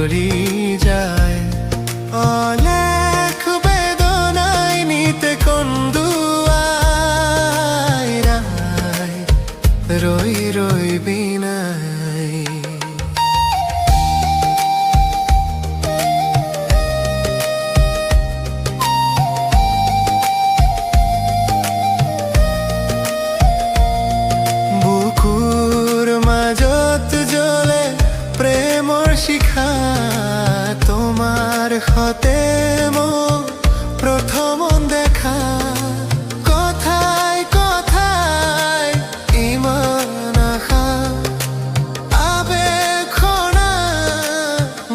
জ্বলি যায়। অলেখ বেদনাই নিতে কন্দুয়াই ৰায় ৰই ৰই বিনাই। বুকুৰ মাজত জ্বলে প্ৰেমৰ শিখা, তোমাৰ সতে মোৰ প্ৰথম দেখা। কথাই কথাই ইমান আশা, আবেগ সনা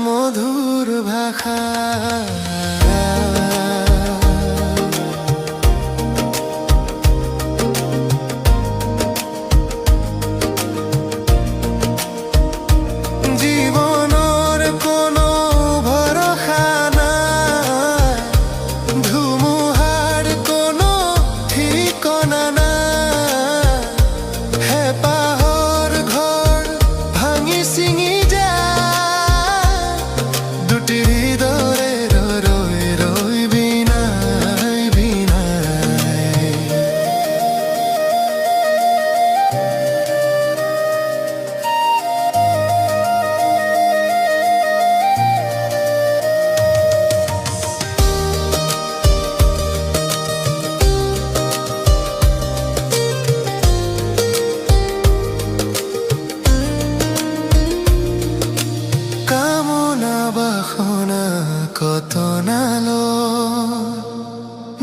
মধুৰ ভাষা। জীৱনৰ কোনো ভৰসা নাই, ধুমুহাৰ কোনো ঠিকনা নাই। হেঁপাহৰ ঘৰ ভাঙি ছিঙি যায়, দুটি হৃদয়ে ৰৈ ৰৈ বিনাই বিনাই। কামনা বাসনা কত নালো,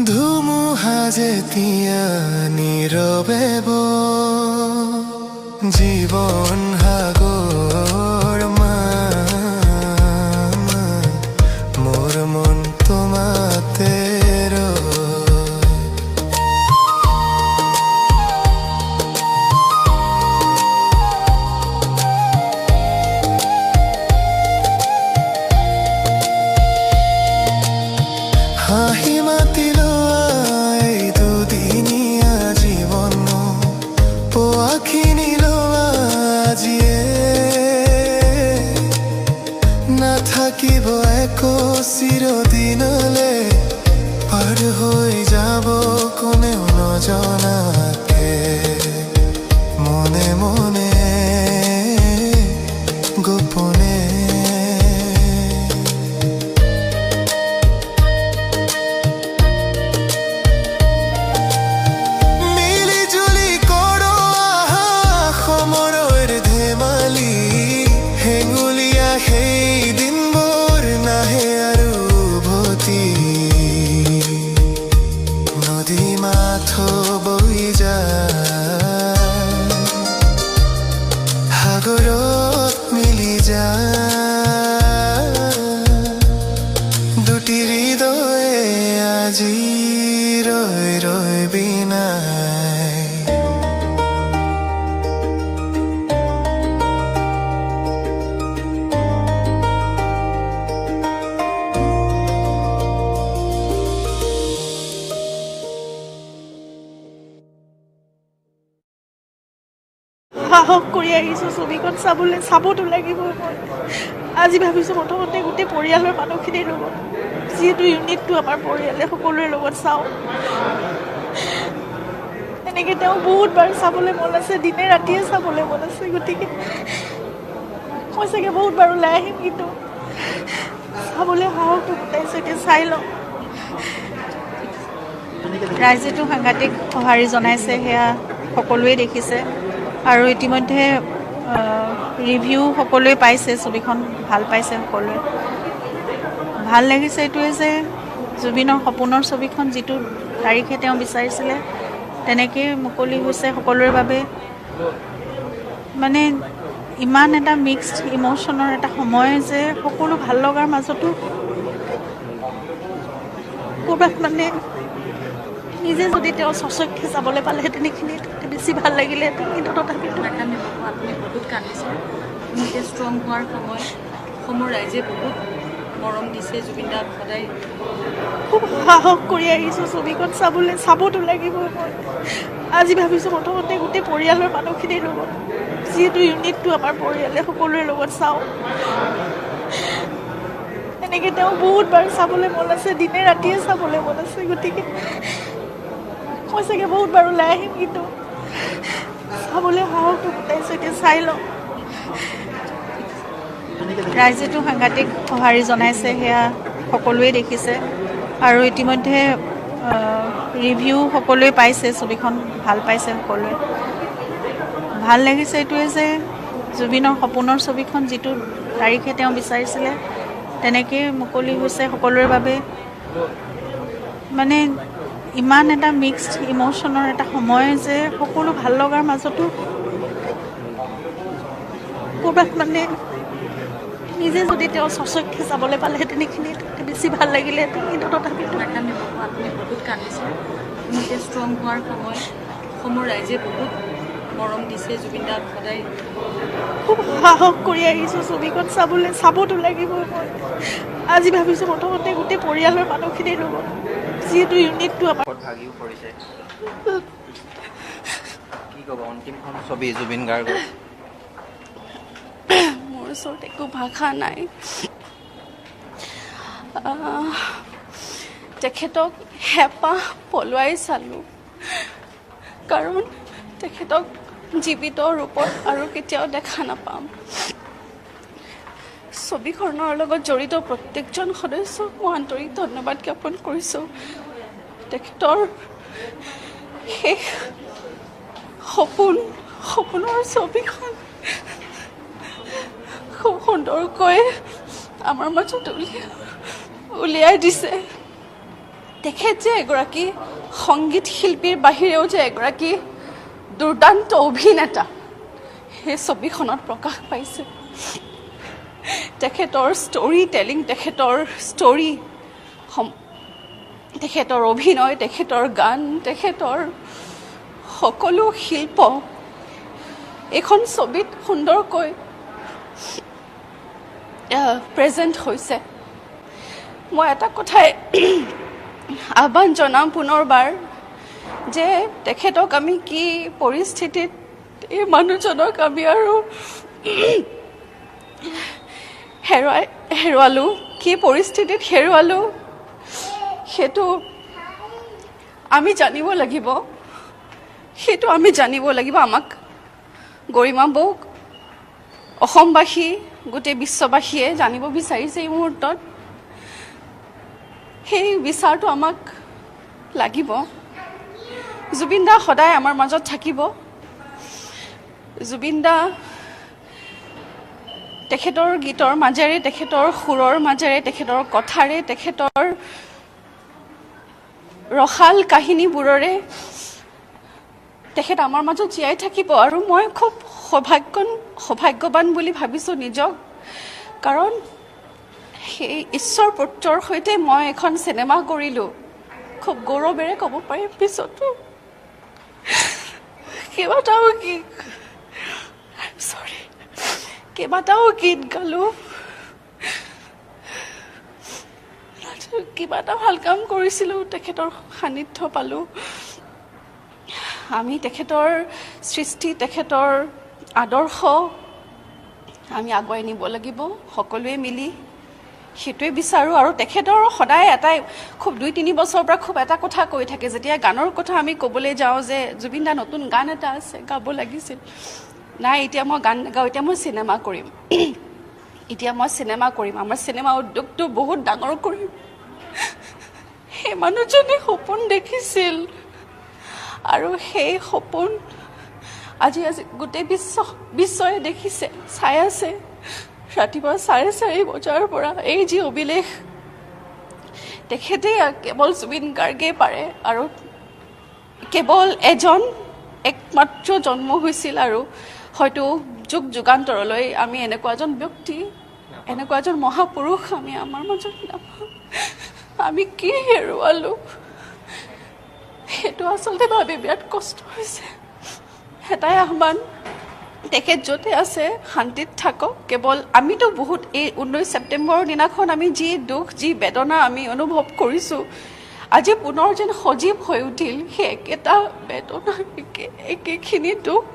ধুমুহা যেতিয়া নীৰৱে জীৱন সাগৰ মা, মোৰ মন তোমাতে ৰয়। হাঁহি মাতিলো এই দুদিনীয়া জীৱন, পোৱাখিনি লোৱা আজিয়ে। নাথাকিব একো চিৰদিনলে, পাৰ হৈ যাব কোনেও নজনাকে, মনে মনে গোপনে। মিলি জুলি কৰো আহা সময়ৰ ধেমালি, হেঙুলীয়া সেই দিনবোৰ নাহে আৰু উভতি। নদী মাথো বৈ যায়, সাগৰত মিলি যায়। দুটি হৃদয়ে আজি ৰৈ ৰৈ বিনাই। সাহস কৰি আহিছোঁ ছবিখন চাবলৈ, চাবতো লাগিবই। মই আজি ভাবিছোঁ প্ৰথমতে গোটেই পৰিয়ালৰ মানুহখিনিৰ লগত, যিহেতু ইউনিটটো আমাৰ পৰিয়ালে, সকলোৰে লগত চাওঁ। এনেকৈ তেওঁ বহুতবাৰ চাবলৈ মন আছে, দিনে ৰাতিয়ে চাবলৈ মন আছে। গতিকে মই চাগে বহুতবাৰ ওলাই আহিম, কিন্তু চাবলৈ সাহসটো গোটাইছোঁ, এতিয়া চাই লওঁ। ৰাইজেতো সাংঘাতিক সঁহাৰি জনাইছে, সেয়া সকলোৱে দেখিছে আৰু ইতিমধ্যে ৰিভিউ সকলোৱে পাইছে, ছবিখন ভাল পাইছে সকলোৱে। ভাল লাগিছে এইটোৱে যে জুবিনৰ সপোনৰ ছবিখন যিটো তাৰিখে তেওঁ বিচাৰিছিলে তেনেকেই মুকলি হৈছে সকলোৰে বাবে। মানে ইমান এটা মিক্সড ইম'শ্যনৰ এটা সময় যে সকলো ভাল লগাৰ মাজতো ক'ৰবাত মানে নিজে যদি তেওঁ স্বচক্ষে যাবলৈ পালেহেঁতেন এইখিনি বেছি ভাল লাগিলেহেঁতেন, কিন্তু তথাপিতো আপুনি বহুত কান্দিছে। আপুনি এতিয়া ষ্ট্ৰং হোৱাৰ সময়, অসমৰ ৰাইজে বহুত মৰম দিছে জুবিন দাক সদায়। খুব সাহস কৰি আহিছোঁ ছবিখন চাবলৈ, চাবতো লাগিবই। মই আজি ভাবিছোঁ প্ৰথমতে গোটেই পৰিয়ালৰ মানুহখিনিৰ লগত, যিহেতু ইউনিটটো আমাৰ পৰিয়ালে, সকলোৰে লগত চাওঁ। এনেকৈ তেওঁ বহুত বাৰ চাবলৈ মন আছে, দিনে ৰাতিয়ে চাবলৈ মন আছে। গতিকে মই চাগে বহুত বাৰ ওলাই আহিম, কিন্তু চাবলৈ সাহসটো গোটাইছোঁ, এতিয়া চাই লওঁ। ৰাইজেতো সাংঘাতিক সঁহাৰি জনাইছে, সেয়া সকলোৱে দেখিছে আৰু ইতিমধ্যে ৰিভিউ সকলোৱে পাইছে, ছবিখন ভাল পাইছে সকলোৱে। ভাল লাগিছে এইটোৱে যে জুবিনৰ সপোনৰ ছবিখন যিটো তাৰিখে তেওঁ বিচাৰিছিলে তেনেকেই মুকলি হৈছে সকলোৰে বাবে। মানে ইমান এটা মিক্সড ইম'শ্যনৰ এটা সময় যে সকলো ভাল লগাৰ মাজতো ক'ৰবাত মানে নিজে যদি তেওঁ সচক্ষে চাবলৈ পালেহেঁতেন এইখিনি বেছি ভাল লাগিলেহেঁতেন, কিন্তু তথাপিতো আপুনি বহুত কান্দিছে। আপুনি এতিয়া ষ্ট্ৰং হোৱাৰ সময়, অসমৰ ৰাইজে বহুত মৰম দিছে জুবিন দাক সদায়। খুব সাহস কৰি আহিছোঁ ছবিখন চাবলৈ, চাবতো লাগিবই। মই আজি ভাবিছোঁ প্ৰথমতে গোটেই পৰিয়ালৰ মানুহখিনিৰ লগত, যিহেতু ইউনিটটো আমাৰ ভাগিও পৰিছে। কি ক'ব অন্তিমখন ছবি জুবিন গাৰ্গৰ? মোৰ ওচৰত একো ভাষা নাই। তেখেতক হেঁপাহ পলুৱাই চালোঁ, কাৰণ তেখেতক জীৱিত ৰূপত আৰু কেতিয়াও দেখা নাপাম। ছবিখনৰ লগত জড়িত প্ৰত্যেকজন সদস্যক মই আন্তৰিক ধন্যবাদ জ্ঞাপন কৰিছোঁ। তেখেতৰ শেষ সপোনৰ ছবিখন খুব সুন্দৰকৈ আমাৰ মাজত উলিয়াই দিছে। তেখেত যে এগৰাকী সংগীত শিল্পীৰ বাহিৰেও যে এগৰাকী দুৰ্দান্ত অভিনেতা, সেই ছবিখনত প্ৰকাশ পাইছে। তেখেতৰ ষ্টৰী টেলিং, তেখেতৰ ষ্টৰী, তেখেতৰ অভিনয়, তেখেতৰ গান, তেখেতৰ সকলো শিল্প এইখন ছবিত সুন্দৰকৈ প্ৰেজেণ্ট হৈছে। মই এটা কথাই আহ্বান জনাম পুনৰবাৰ যে তেখেতক আমি কি পৰিস্থিতিত, এই মানুহজনক আমি আৰু হেৰুৱালোঁ, কি পৰিস্থিতিত হেৰুৱালোঁ সেইটো আমি জানিব লাগিব। সেইটো আমি জানিব লাগিব। আমাক গৰিমা বৌক অসমবাসী, গোটেই বিশ্ববাসীয়ে জানিব বিচাৰিছে এই মুহূৰ্তত। সেই বিচাৰটো আমাক লাগিব। জুবিন দা সদায় আমাৰ মাজত থাকিব। জুবিন দা তেখেতৰ গীতৰ মাজেৰে, তেখেতৰ সুৰৰ মাজেৰে, তেখেতৰ কথাৰে, তেখেতৰ ৰসাল কাহিনীবোৰেৰে তেখেত আমাৰ মাজত জীয়াই থাকিব। আৰু মই খুব সৌভাগ্যৱান বুলি ভাবিছোঁ নিজক, কাৰণ সেই ঈশ্বৰ পুত্ৰৰ সৈতে মই এখন চিনেমা কৰিলোঁ। খুব গৌৰৱেৰে ক'ব পাৰিম। পিছতো কেইবাটাও গীত গালোঁ, কিবা এটা ভাল কাম কৰিছিলোঁ, তেখেতৰ সান্নিধ্য পালোঁ। আমি তেখেতৰ সৃষ্টি, তেখেতৰ আদৰ্শ আমি আগুৱাই নিব লাগিব সকলোৱে মিলি, সেইটোৱে বিচাৰোঁ। আৰু তেখেতৰ সদায় এটাই খুব 2-3 বছৰৰ পৰা খুব এটা কথা কৈ থাকে, যেতিয়া গানৰ কথা আমি ক'বলৈ যাওঁ যে জুবিন দা নতুন গান এটা আছে গাব লাগিছিল, নাই এতিয়া মই গান নাগাওঁ, এতিয়া মই চিনেমা কৰিম, এতিয়া মই চিনেমা কৰিম, আমাৰ চিনেমা উদ্যোগটো বহুত ডাঙৰ কৰিম। সেই মানুহজনে সপোন দেখিছিল আৰু সেই সপোন আজি আজি গোটেই বিশ্বই দেখিছে, চাই আছে। ৰাতিপুৱা 4:30 বজাৰ পৰা এই যি অভিলেখ তেখেতে কেৱল জুবিন গাৰ্গেই পাৰে, আৰু কেৱল এজন একমাত্ৰ জন্ম হৈছিল আৰু হয়তো যুগ যুগান্তৰলৈ আমি এনেকুৱা এজন ব্যক্তি, এনেকুৱা এজন মহাপুৰুষ আমি আমাৰ মাজত নাপাওঁ। আমি কি হেৰুৱালোঁ সেইটো আচলতে ভাবি বিৰাট কষ্ট হৈছে। এটাই আহ্বান, তেখেত য'তে আছে শান্তিত থাকক। কেৱল আমিতো বহুত এই 19 ছেপ্টেম্বৰৰ দিনাখন আমি যি দুখ, যি বেদনা আমি অনুভৱ কৰিছোঁ, আজি পুনৰ যেন সজীৱ হৈ উঠিল সেই একেটা বেদনা, একেখিনি দুখ।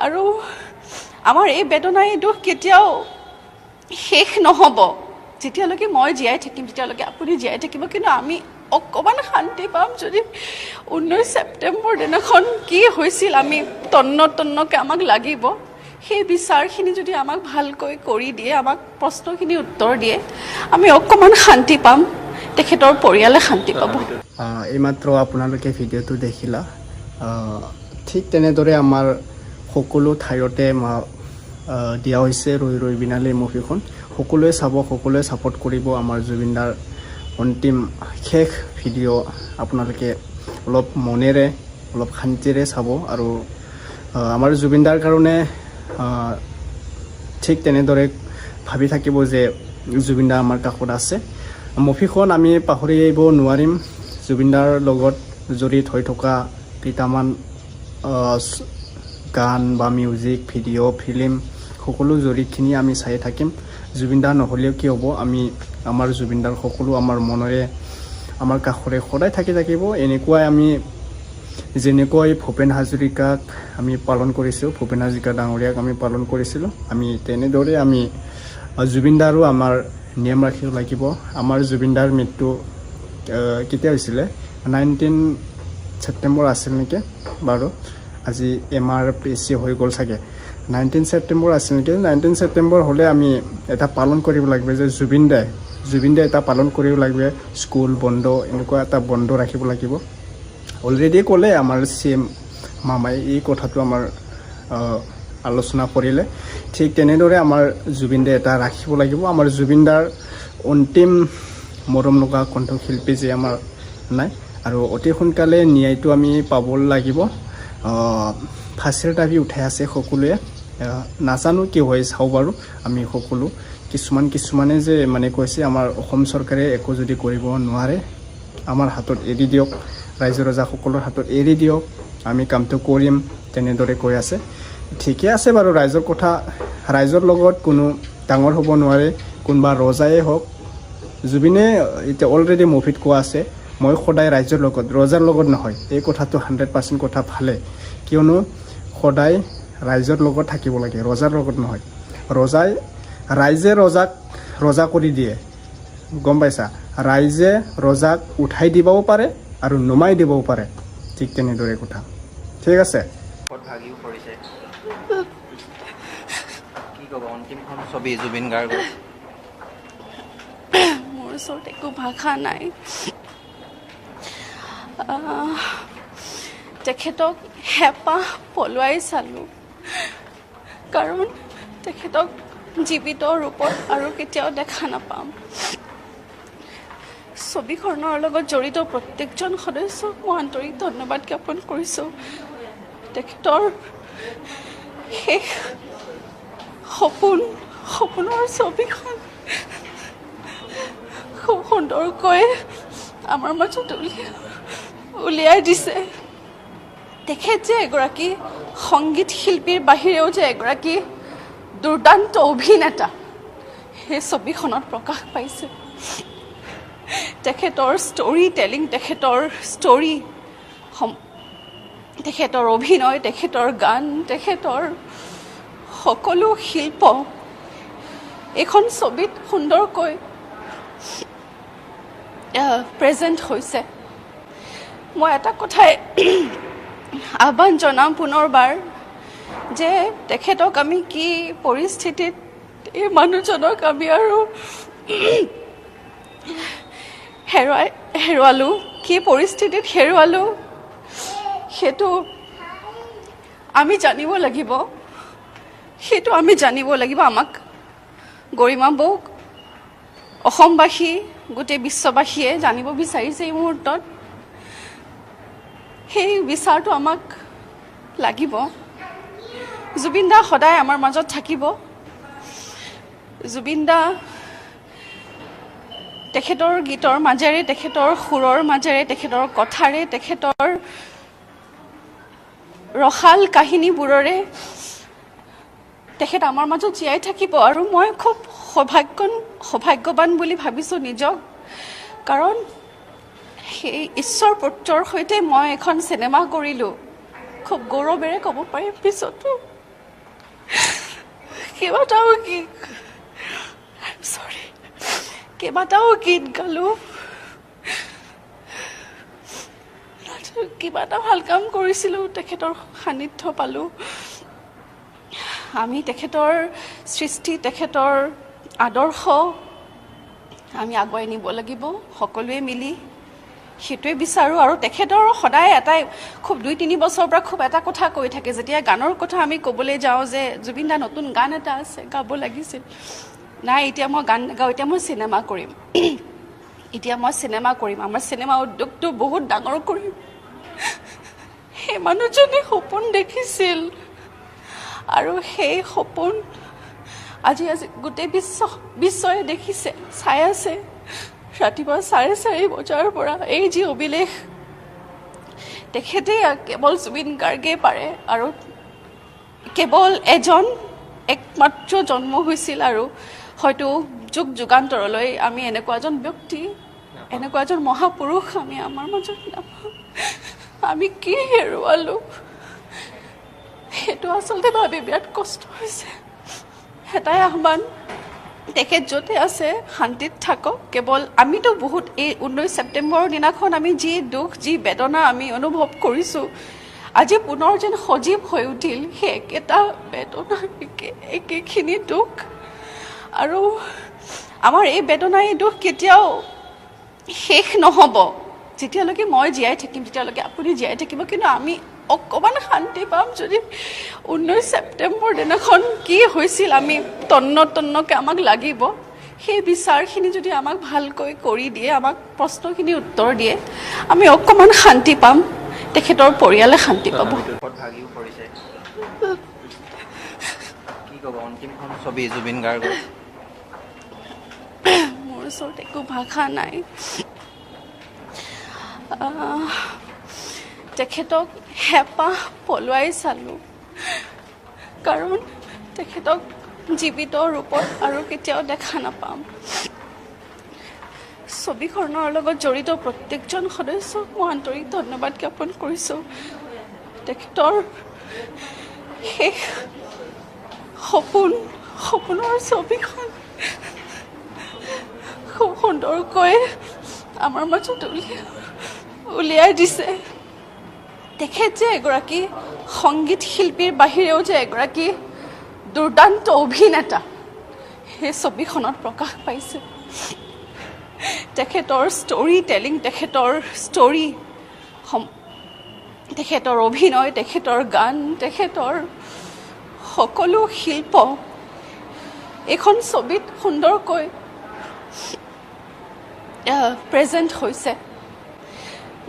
আৰু আমাৰ এই বেদনা, এই দুখ কেতিয়াও শেষ নহ'ব যেতিয়ালৈকে মই জীয়াই থাকিম তেতিয়ালৈকে আপুনি জীয়াই থাকিব, কিন্তু আমি অকণমান শান্তি পাম যদি 19 ছেপ্টেম্বৰ দিনাখন কি হৈছিল আমি তন্ন তন্নকৈ আমাক লাগিব। সেই বিচাৰখিনি যদি আমাক ভালকৈ কৰি দিয়ে, আমাক প্ৰশ্নখিনি উত্তৰ দিয়ে, আমি অকণমান শান্তি পাম, তেখেতৰ পৰিয়ালে শান্তি পাব। এইমাত্ৰ আপোনালোকে ভিডিঅ'টো দেখিলা। ঠিক তেনেদৰে আমাৰ সকলো ঠাইতে দিয়া হৈছে ৰৈ ৰৈ বিনালে মুভিখন। সকলোৱে চাব, সকলোৱে ছাপোৰ্ট কৰিব। আমাৰ জুবিনদাৰ অন্তিম শেষ ভিডিঅ' আপোনালোকে অলপ মনেৰে অলপ শান্তিৰে চাব আৰু আমাৰ জুবিনদাৰ কাৰণে ঠিক তেনেদৰে ভাবি থাকিব যে জুবিনদা আমাৰ কাষত আছে। মুভিখন আমি পাহৰিব নোৱাৰিম। জুবিনদাৰ লগত জড়িত হৈ থকা কেইটামান গান বা মিউজিক ভিডিঅ' ফিল্ম সকলো জড়িতখিনি আমি চাই থাকিম। জুবিনদা নহ'লেও কি হ'ব, আমি আমাৰ জুবিনদাৰ সকলো আমাৰ মনেৰে আমাৰ কাষৰে সদায় থাকি থাকিব। এনেকুৱাই আমি যেনেকৈ ভূপেন হাজৰিকাক আমি পালন কৰিছোঁ, ভূপেন হাজৰিকা ডাঙৰীয়াক আমি পালন কৰিছিলোঁ, আমি তেনেদৰে আমি জুবিনদাৰো আমাৰ নিয়ম ৰাখিব লাগিব। আমাৰ জুবিনদাৰ মৃত্যু কেতিয়া হৈছিলে? 19 ছেপ্টেম্বৰ আছিল নেকি বাৰু, আজি এমাহ বেছি হৈ গ'ল চাগে। 19 ছেপ্টেম্বৰ আছিল নেকি? 19 ছেপ্টেম্বৰ হ'লে আমি এটা পালন কৰিব লাগিব যে জুবিনদাই এটা পালন কৰিব লাগিব, স্কুল বন্ধ এনেকুৱা এটা বন্ধ ৰাখিব লাগিব। অলৰেডি ক'লে আমাৰ চি এম মামাই এই কথাটো আমাৰ আলোচনা কৰিলে। ঠিক তেনেদৰে আমাৰ জুবিনদাই এটা ৰাখিব লাগিব। আমাৰ জুবিনদাৰ অন্তিম মৰম লগা কণ্ঠশিল্পী যে আমাৰ নাই আৰু অতি সোনকালে ন্যায়টো আমি পাব লাগিব। ফাঁচীৰ দাবী উঠাই আছে সকলোৱে, নাজানো কি হয়, চাওঁ বাৰু আমি সকলো। কিছুমানে যে মানে কৈছে আমাৰ অসম চৰকাৰে একো যদি কৰিব নোৱাৰে আমাৰ হাতত এৰি দিয়ক, ৰাইজ ৰজাসকলৰ হাতত এৰি দিয়ক, আমি কামটো কৰিম, তেনেদৰে কৈ আছে। ঠিকে আছে বাৰু, ৰাইজৰ কথা, ৰাইজৰ লগত কোনো ডাঙৰ হ'ব নোৱাৰে, কোনোবা ৰজায়ে হওক। জুবিনে এতিয়া অলৰেডি মুভিত কোৱা আছে, মই সদায় ৰাইজৰ লগত, ৰজাৰ লগত নহয়। এই কথাটো 100% কথা ভালে, কিয়নো সদায় ৰাইজৰ লগত থাকিব লাগে, ৰজাৰ লগত নহয়। ৰাইজে ৰজাক ৰজা কৰি দিয়ে, গম পাইছা? ৰাইজে ৰজাক উঠাই দিবও পাৰে আৰু নমাই দিবও পাৰে, ঠিক তেনেদৰে কথা। ঠিক আছে। ক'ত ভাগিও পৰিছে, কি ক'ব অন্তিমখন ছবি জুবিন গাৰ্গৰ? মোৰ ওচৰত একো ভাষা নাই। তেখেতক হেঁপাহ পলুৱাই চালোঁ, কাৰণ তেখেতক জীৱিত ৰূপত আৰু কেতিয়াও দেখা নাপাম। ছবিখনৰ লগত জড়িত প্ৰত্যেকজন সদস্যক মই আন্তৰিক ধন্যবাদ জ্ঞাপন কৰিছোঁ। তেখেতৰ শেষ সপোনৰ ছবিখন খুব সুন্দৰকৈ আমাৰ মাজত উলিয়াই দিছে। তেখেত যে এগৰাকী সংগীত শিল্পীৰ বাহিৰেও যে এগৰাকী দুৰ্দান্ত অভিনেতা, সেই ছবিখনত প্ৰকাশ পাইছে। তেখেতৰ ষ্টৰী টেলিং, তেখেতৰ ষ্টৰী, তেখেতৰ অভিনয়, তেখেতৰ গান, তেখেতৰ সকলো শিল্প এইখন ছবিত সুন্দৰকৈ প্ৰেজেণ্ট হৈছে। মই এটা কথাই আহ্বান জনাম পুনৰবাৰ যে তেখেতক আমি কি পৰিস্থিতিত, এই মানুহজনক আমি আৰু হেৰুৱালোঁ, কি পৰিস্থিতিত হেৰুৱালোঁ সেইটো আমি জানিব লাগিব। সেইটো আমি জানিব লাগিব। আমাক গৰিমা বৌক অসমবাসী, গোটেই বিশ্ববাসীয়ে জানিব বিচাৰিছে এই মুহূৰ্তত। সেই বিচাৰটো আমাক লাগিব। জুবিন দা সদায় আমাৰ মাজত থাকিব। জুবিন দা তেখেতৰ গীতৰ মাজেৰে, তেখেতৰ সুৰৰ মাজেৰে, তেখেতৰ কথাৰে, তেখেতৰ ৰসাল কাহিনীবোৰেৰে তেখেত আমাৰ মাজত জীয়াই থাকিব। আৰু মই খুব সৌভাগ্যৱান বুলি ভাবিছোঁ নিজক, কাৰণ সেই ঈশ্বৰ পুত্ৰৰ সৈতে মই এখন চিনেমা কৰিলোঁ, খুব গৌৰৱেৰে ক'ব পাৰিম। পিছতো কেইবাটাও কি, চৰি। কেইবাটাও গীত গালোঁ, কিবা এটা ভাল কাম কৰিছিলোঁ, তেখেতৰ সান্নিধ্য পালোঁ। আমি তেখেতৰ সৃষ্টি, তেখেতৰ আদৰ্শ আমি আগুৱাই নিব লাগিব সকলোৱে মিলি, সেইটোৱে বিচাৰোঁ। আৰু তেখেতৰ সদায় এটাই খুব 2-3 বছৰৰ পৰা খুব এটা কথা কৈ থাকে, যেতিয়া গানৰ কথা আমি ক'বলৈ যাওঁ যে জুবিন দা নতুন গান এটা আছে গাব লাগিছিল, নাই এতিয়া মই গান নাগাওঁ, এতিয়া মই চিনেমা কৰিম, এতিয়া মই চিনেমা কৰিম, আমাৰ চিনেমা উদ্যোগটো বহুত ডাঙৰ কৰিম। সেই মানুহজনে সপোন দেখিছিল আৰু সেই সপোন আজি আজি গোটেই বিশ্বই দেখিছে, চাই আছে। ৰাতিপুৱা 4:30 বজাৰ পৰা এই যি অভিলেখ তেখেতে কেৱল জুবিন গাৰ্গেই পাৰে, আৰু কেৱল এজন একমাত্ৰ জন্ম হৈছিল আৰু হয়তো যুগ যুগান্তৰলৈ আমি এনেকুৱা এজন ব্যক্তি, এনেকুৱা এজন মহাপুৰুষ আমি আমাৰ মাজত নাপাওঁ। আমি কি হেৰুৱালোঁ সেইটো আচলতে ভাবি বিৰাট কষ্ট হৈছে। এটাই আহ্বান, তেখেত য'তে আছে শান্তিত থাকক। কেৱল আমিতো বহুত এই 19 ছেপ্টেম্বৰৰ দিনাখন আমি যি দুখ, যি বেদনা আমি অনুভৱ কৰিছোঁ, আজি পুনৰ যেন সজীৱ হৈ উঠিল সেই একেটা বেদনা, একেখিনি দুখ। আৰু আমাৰ এই বেদনা, এই দুখ কেতিয়াও শেষ নহ'ব যেতিয়ালৈকে মই জীয়াই থাকিম, যেতিয়ালৈকে আপুনি জীয়াই থাকিব। কিন্তু আমি অকণমান শান্তি পাম যদি 19 ছেপ্টেম্বৰ দিনাখন কি হৈছিল আমি তন্ন তন্নকৈ আমাক লাগিব, সেই বিচাৰখিনি যদি আমাক ভালকৈ কৰি দিয়ে, আমাক প্ৰশ্নখিনি উত্তৰ দিয়ে, আমি অকণমান শান্তি পাম, তেখেতৰ পৰিয়ালে শান্তি পাব। মোৰ ওচৰত একো ভাষা নাই। তেখেতক হেঁপাহ পলুৱাই চালোঁ, কাৰণ তেখেতক জীৱিত ৰূপত আৰু কেতিয়াও দেখা নাপাম। ছবিখনৰ লগত জড়িত প্ৰত্যেকজন সদস্যক মই আন্তৰিক ধন্যবাদ জ্ঞাপন কৰিছোঁ। তেখেতৰ শেষ সপোন, সপোনৰ ছবিখন খুব সুন্দৰকৈ আমাৰ মাজত উলিয়াই দিছে। তেখেত যে এগৰাকী সংগীত শিল্পীৰ বাহিৰেও যে এগৰাকী দুৰ্দান্ত অভিনেতা, সেই ছবিখনত প্ৰকাশ পাইছে। তেখেতৰ ষ্টৰী টেলিং, তেখেতৰ ষ্টৰী, তেখেতৰ অভিনয়, তেখেতৰ গান, তেখেতৰ সকলো শিল্প এইখন ছবিত সুন্দৰকৈ প্ৰেজেণ্ট হৈছে।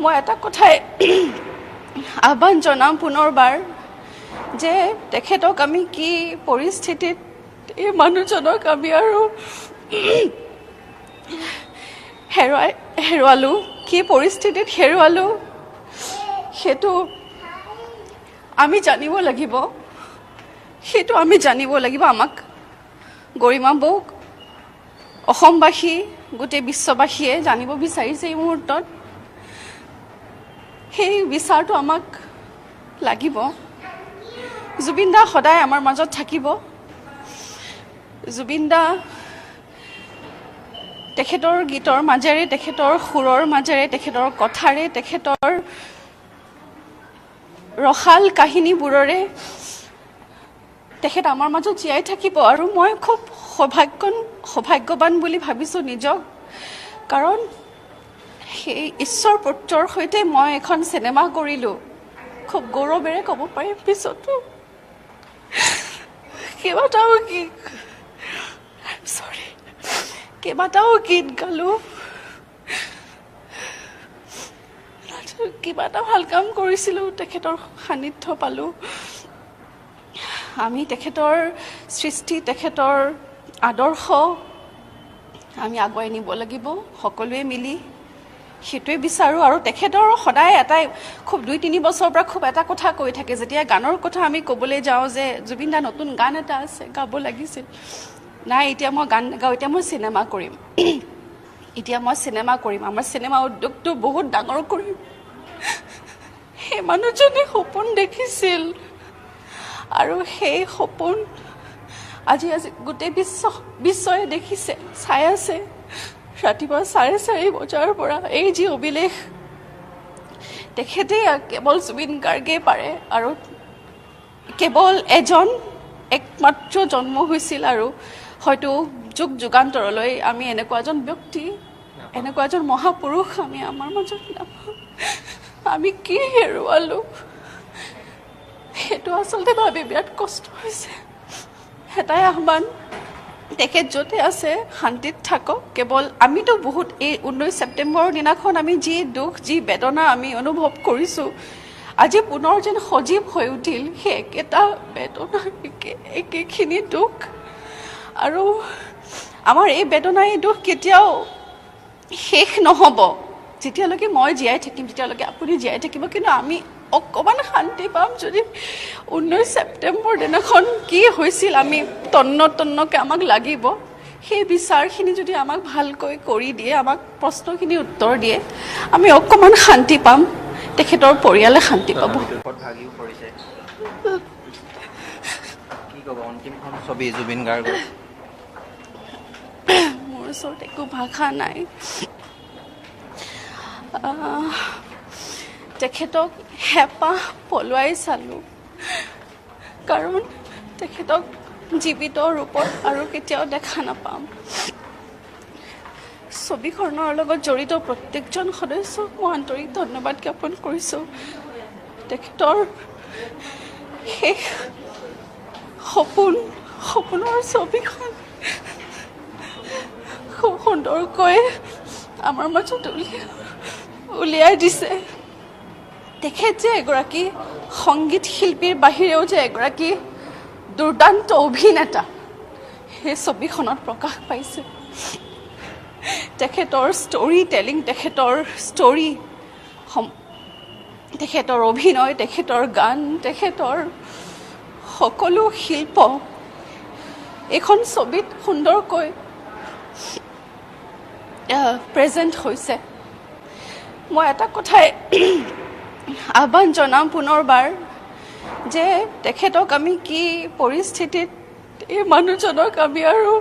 মই এটা কথাই আহ্বান জনাম পুনৰবাৰ যে তেখেতক আমি কি পৰিস্থিতিত, এই মানুহজনক আমি আৰু হেৰুৱালোঁ, কি পৰিস্থিতিত হেৰুৱালোঁ সেইটো আমি জানিব লাগিব, সেইটো আমি জানিব লাগিব। আমাক গৰিমা বৌক অসমবাসী, গোটেই বিশ্ববাসীয়ে জানিব বিচাৰিছে এই মুহূৰ্তত। সেই বিচাৰটো আমাক লাগিব। জুবিন দা সদায় আমাৰ মাজত থাকিব। জুবিন দা তেখেতৰ গীতৰ মাজেৰে, তেখেতৰ সুৰৰ মাজেৰে, তেখেতৰ কথাৰে, তেখেতৰ ৰসাল কাহিনীবোৰেৰে তেখেত আমাৰ মাজত জীয়াই থাকিব। আৰু মই খুব সৌভাগ্যৱান বুলি ভাবিছোঁ নিজক, কাৰণ সেই ঈশ্বৰ পুত্ৰৰ সৈতে মই এখন চিনেমা কৰিলোঁ, খুব গৌৰৱেৰে ক'ব পাৰিম। পিছতো কেইবাটাও গীত, কেইবাটাও গীত গালোঁ, কিবা এটা ভাল কাম কৰিছিলোঁ, তেখেতৰ সান্নিধ্য পালোঁ। আমি তেখেতৰ সৃষ্টি, তেখেতৰ আদৰ্শ আমি আগুৱাই নিব লাগিব সকলোৱে মিলি, সেইটোৱে বিচাৰোঁ। আৰু তেখেতৰ সদায় এটাই খুব 2-3 বছৰৰ পৰা খুব এটা কথা কৈ থাকে, যেতিয়া গানৰ কথা আমি ক'বলৈ যাওঁ যে জুবিন দা নতুন গান এটা আছে গাব লাগিছিল, নাই এতিয়া মই গান নাগাওঁ, এতিয়া মই চিনেমা কৰিম, এতিয়া মই চিনেমা কৰিম, আমাৰ চিনেমা উদ্যোগটো বহুত ডাঙৰ কৰিম। সেই মানুহজনে সপোন দেখিছিল আৰু সেই সপোন আজি আজি গোটেই বিশ্বই দেখিছে, চাই আছে। ৰাতিপুৱা 4:30 বজাৰ পৰা এই যি অভিলেখ তেখেতে কেৱল জুবিন গাৰ্গেই পাৰে আৰু কেৱল এজন একমাত্ৰ জন্ম হৈছিল আৰু হয়তো যুগ যুগান্তৰলৈ আমি এনেকুৱা এজন ব্যক্তি, এনেকুৱা এজন মহাপুৰুষ আমি আমাৰ মাজত নাপাওঁ। আমি কি হেৰুৱালোঁ সেইটো আচলতে ভাবি বিৰাট কষ্ট হৈছে। এটাই আহ্বান, তেখেত য'তে আছে শান্তিত থাকক। কেৱল আমিতো বহুত এই 19 ছেপ্টেম্বৰৰ দিনাখন আমি যি দুখ, যি বেদনা আমি অনুভৱ কৰিছোঁ, আজি পুনৰ যেন সজীৱ হৈ উঠিল সেই একেটা বেদনা, একেখিনি দুখ। আৰু আমাৰ এই বেদনা, এই দুখ কেতিয়াও শেষ নহ'ব। যেতিয়ালৈকে মই জীয়াই থাকিম, তেতিয়ালৈকে আপুনি জীয়াই থাকিব, কিন্তু আমি অকণমান শান্তি পাম যদি 19 ছেপ্টেম্বৰ দিনাখন কি হৈছিল আমি তন্ন তন্নকৈ আমাক লাগিব। সেই বিচাৰখিনি যদি আমাক ভালকৈ কৰি দিয়ে, আমাক প্ৰশ্নখিনি উত্তৰ দিয়ে, আমি অকণমান শান্তি পাম, তেখেতৰ পৰিয়ালে শান্তি পাব। ভাগিও পৰিছে। কি ক'ব অন্তিমখন ছবি জুবিন গাৰ্গৰ? মোৰ ওচৰত একো ভাষা নাই। তেখেতক হেঁপাহ পলুৱাই চালোঁ, কাৰণ তেখেতক জীৱিত ৰূপত আৰু কেতিয়াও দেখা নাপাম। ছবিখনৰ লগত জড়িত প্ৰত্যেকজন সদস্যক মই আন্তৰিক ধন্যবাদ জ্ঞাপন কৰিছোঁ। তেখেতৰ শেষ সপোন, সপোনৰ ছবিখন খুব সুন্দৰকৈ আমাৰ মাজত উলিয়াই দিছে। তেখেত যে এগৰাকী সংগীত শিল্পীৰ বাহিৰেও যে এগৰাকী দুৰ্দান্ত অভিনেতা, সেই ছবিখনত প্ৰকাশ পাইছে। তেখেতৰ ষ্টৰী টেলিং, তেখেতৰ ষ্টৰী, তেখেতৰ অভিনয়, তেখেতৰ গান, তেখেতৰ সকলো শিল্প এইখন ছবিত সুন্দৰকৈ প্ৰেজেণ্ট হৈছে। মই এটা কথাই আহ্বান জনাম পুনৰবাৰ যে তেখেতক আমি কি পৰিস্থিতিত, এই মানুহজনক আমি আৰু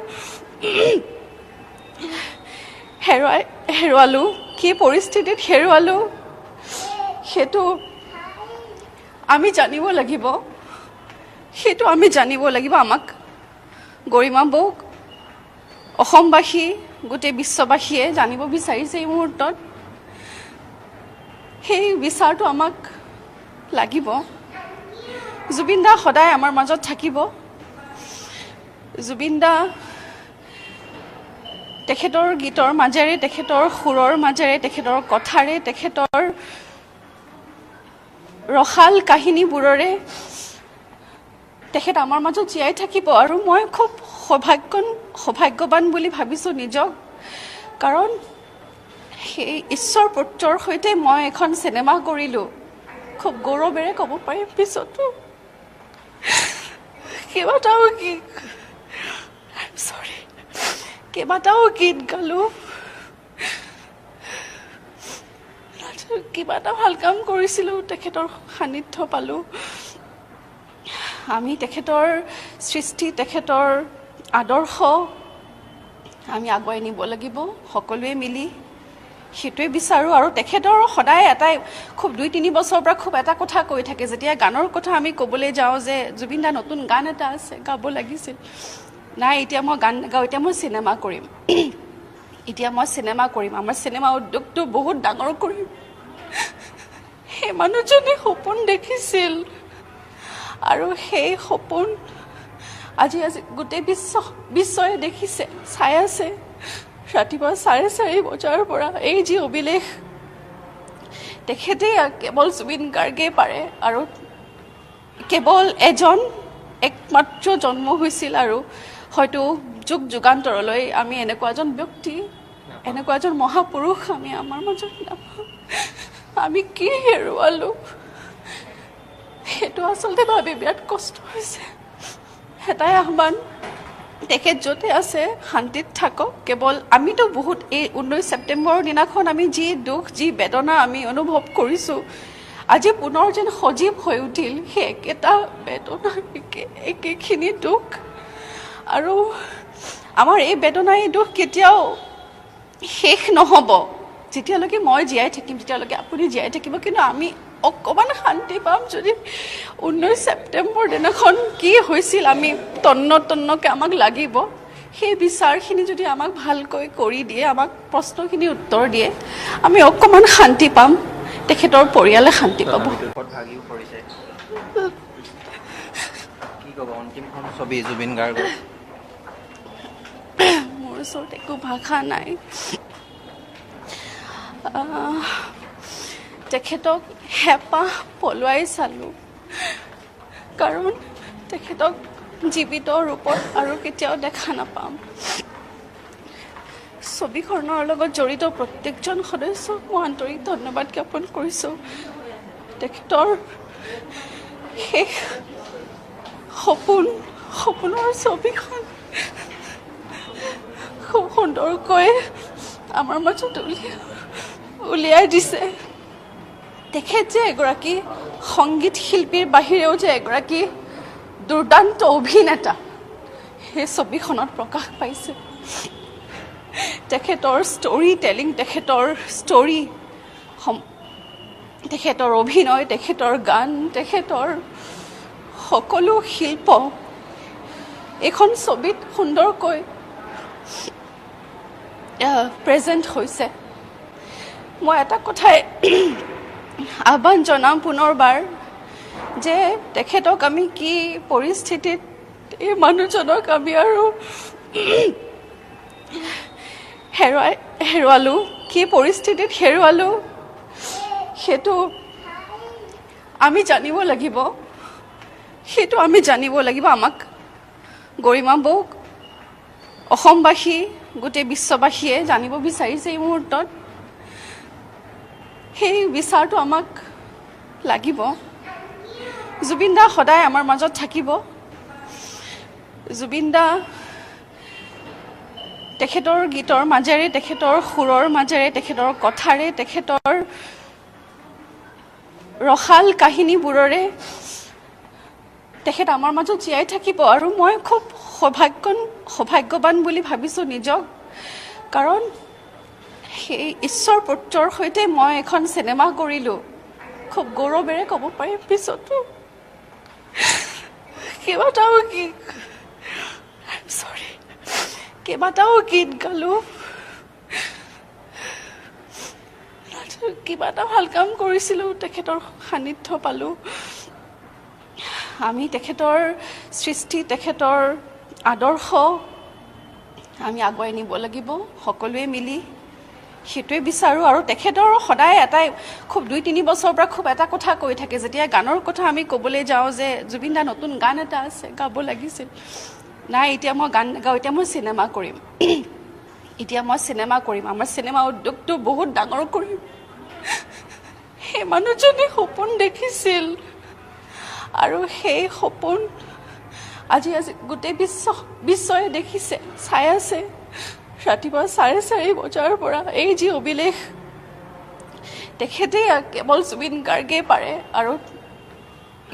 হেৰুৱালোঁ, কি পৰিস্থিতিত হেৰুৱালোঁ সেইটো আমি জানিব লাগিব। সেইটো আমি জানিব লাগিব। আমাক গৰিমা বৌক অসমবাসী, গোটেই বিশ্ববাসীয়ে জানিব বিচাৰিছে এই মুহূৰ্তত। সেই বিচাৰটো আমাক লাগিব। জুবিন দা সদায় আমাৰ মাজত থাকিব। জুবিন দা তেখেতৰ গীতৰ মাজেৰে, তেখেতৰ সুৰৰ মাজেৰে, তেখেতৰ কথাৰে, তেখেতৰ ৰসাল কাহিনীবোৰেৰে তেখেত আমাৰ মাজত জীয়াই থাকিব। আৰু মই খুব সৌভাগ্যৱান বুলি ভাবিছোঁ নিজক, কাৰণ সেই ঈশ্বৰ পুত্ৰৰ সৈতে মই এখন চিনেমা কৰিলোঁ, খুব গৌৰৱেৰে ক'ব পাৰিম। পিছতো কেইবাটাও গীত, চৰি, কেইবাটাও গীত গালোঁ, কিবা এটা ভাল কাম কৰিছিলোঁ, তেখেতৰ সান্নিধ্য পালোঁ। আমি তেখেতৰ সৃষ্টি, তেখেতৰ আদৰ্শ আমি আগুৱাই নিব লাগিব সকলোৱে মিলি, সেইটোৱে বিচাৰোঁ। আৰু তেখেতৰ সদায় এটাই খুব 2-3 বছৰৰ পৰা খুব এটা কথা কৈ থাকে, যেতিয়া গানৰ কথা আমি ক'বলৈ যাওঁ যে জুবিন দা নতুন গান এটা আছে গাব লাগিছিল, নাই এতিয়া মই গান নাগাওঁ, এতিয়া মই চিনেমা কৰিম, এতিয়া মই চিনেমা কৰিম, আমাৰ চিনেমা উদ্যোগটো বহুত ডাঙৰ কৰিম। সেই মানুহজনে সপোন দেখিছিল আৰু সেই সপোন আজি আজি গোটেই বিশ্বই দেখিছে, চাই আছে। ৰাতিপুৱা 4:30 বজাৰ পৰা এই যি অভিলেখ তেখেতে কেৱল জুবিন গাৰ্গেই পাৰে আৰু কেৱল এজন একমাত্ৰ জন্ম হৈছিল আৰু হয়তো যুগ যুগান্তৰলৈ আমি এনেকুৱা এজন ব্যক্তি, এনেকুৱা এজন মহাপুৰুষ আমি আমাৰ মাজত নাপাওঁ। আমি কি হেৰুৱালোঁ সেইটো আচলতে ভাবি বিৰাট কষ্ট হৈছে। এটাই আহ্বান, তেখেত য'তে আছে শান্তিত থাকক। কেৱল আমিতো বহুত এই 19 ছেপ্টেম্বৰৰ দিনাখন আমি যি দুখ, যি বেদনা আমি অনুভৱ কৰিছোঁ, আজি পুনৰ যেন সজীৱ হৈ উঠিল সেই একেটা বেদনা, একেখিনি দুখ। আৰু আমাৰ এই বেদনা, এই দুখ কেতিয়াও শেষ নহ'ব। যেতিয়ালৈকে মই জীয়াই থাকিম, তেতিয়ালৈকে আপুনি জীয়াই থাকিব, কিন্তু আমি অকণমান শান্তি পাম যদি 19 ছেপ্টেম্বৰ দিনাখন কি হৈছিল আমি তন্ন তন্নকৈ আমাক লাগিব। সেই বিচাৰখিনি যদি আমাক ভালকৈ কৰি দিয়ে, আমাক প্ৰশ্নখিনি উত্তৰ দিয়ে, আমি অকণমান শান্তি পাম, তেখেতৰ পৰিয়ালে শান্তি পাব। ভাগিও পৰিছে। কি ক'ব অন্তিমখন ছবি জুবিন গাৰ্গৰ? মোৰ ওচৰত একো ভাষা নাই। তেখেতক হেঁপাহ পলুৱাই চালোঁ, কাৰণ তেখেতক জীৱিত ৰূপত আৰু কেতিয়াও দেখা নাপাম। ছবিখনৰ লগত জড়িত প্ৰত্যেকজন সদস্যক মই আন্তৰিক ধন্যবাদ জ্ঞাপন কৰিছোঁ। তেখেতৰ শেষ সপোন, সপোনৰ ছবিখন খুব সুন্দৰকৈ আমাৰ মাজত উলিয়াই দিছে। তেখেত যে এগৰাকী সংগীত শিল্পীৰ বাহিৰেও যে এগৰাকী দুৰ্দান্ত অভিনেতা, সেই ছবিখনত প্ৰকাশ পাইছে। তেখেতৰ ষ্টৰী টেলিং, তেখেতৰ ষ্টৰী, তেখেতৰ অভিনয়, তেখেতৰ গান, তেখেতৰ সকলো শিল্প এইখন ছবিত সুন্দৰকৈ প্ৰেজেণ্ট হৈছে। মই এটা কথাই আহ্বান জনাম পুনৰবাৰ যে তেখেতক আমি কি পৰিস্থিতিত, এই মানুহজনক আমি আৰু হেৰুৱালোঁ, কি পৰিস্থিতিত হেৰুৱালোঁ সেইটো আমি জানিব লাগিব। সেইটো আমি জানিব লাগিব। আমাক গৰিমা বৌক অসমবাসী, গোটেই বিশ্ববাসীয়ে জানিব বিচাৰিছে এই মুহূৰ্তত। সেই বিচাৰটো আমাক লাগিব। জুবিন দা সদায় আমাৰ মাজত থাকিব। জুবিন দা তেখেতৰ গীতৰ মাজেৰে, তেখেতৰ সুৰৰ মাজেৰে, তেখেতৰ কথাৰে, তেখেতৰ ৰসাল কাহিনীবোৰেৰে তেখেত আমাৰ মাজত জীয়াই থাকিব। আৰু মই খুব সৌভাগ্যৱান বুলি ভাবিছোঁ নিজক, কাৰণ সেই ঈশ্বৰ পুত্ৰৰ সৈতে মই এখন চিনেমা কৰিলোঁ, খুব গৌৰৱেৰে ক'ব পাৰিম। পিছতো কেইবাটাও গীত, চৰি, কেইবাটাও গীত গালোঁ, কিবা এটা ভাল কাম কৰিছিলোঁ, তেখেতৰ সান্নিধ্য পালোঁ। আমি তেখেতৰ সৃষ্টি, তেখেতৰ আদৰ্শ আমি আগুৱাই নিব লাগিব সকলোৱে মিলি, সেইটোৱে বিচাৰোঁ। আৰু তেখেতৰ সদায় এটাই খুব 2-3 বছৰৰ পৰা খুব এটা কথা কৈ থাকে, যেতিয়া গানৰ কথা আমি ক'বলৈ যাওঁ যে জুবিন দা নতুন গান এটা আছে গাব লাগিছিল, নাই এতিয়া মই গান নাগাওঁ, এতিয়া মই চিনেমা কৰিম, এতিয়া মই চিনেমা কৰিম, আমাৰ চিনেমা উদ্যোগটো বহুত ডাঙৰ কৰিম। সেই মানুহজনে সপোন দেখিছিল আৰু সেই সপোন আজি আজি গোটেই বিশ্বই দেখিছে, চাই আছে। ৰাতিপুৱা 4:30 বজাৰ পৰা এই যি অভিলেখ তেখেতে কেৱল জুবিন গাৰ্গেই পাৰে, আৰু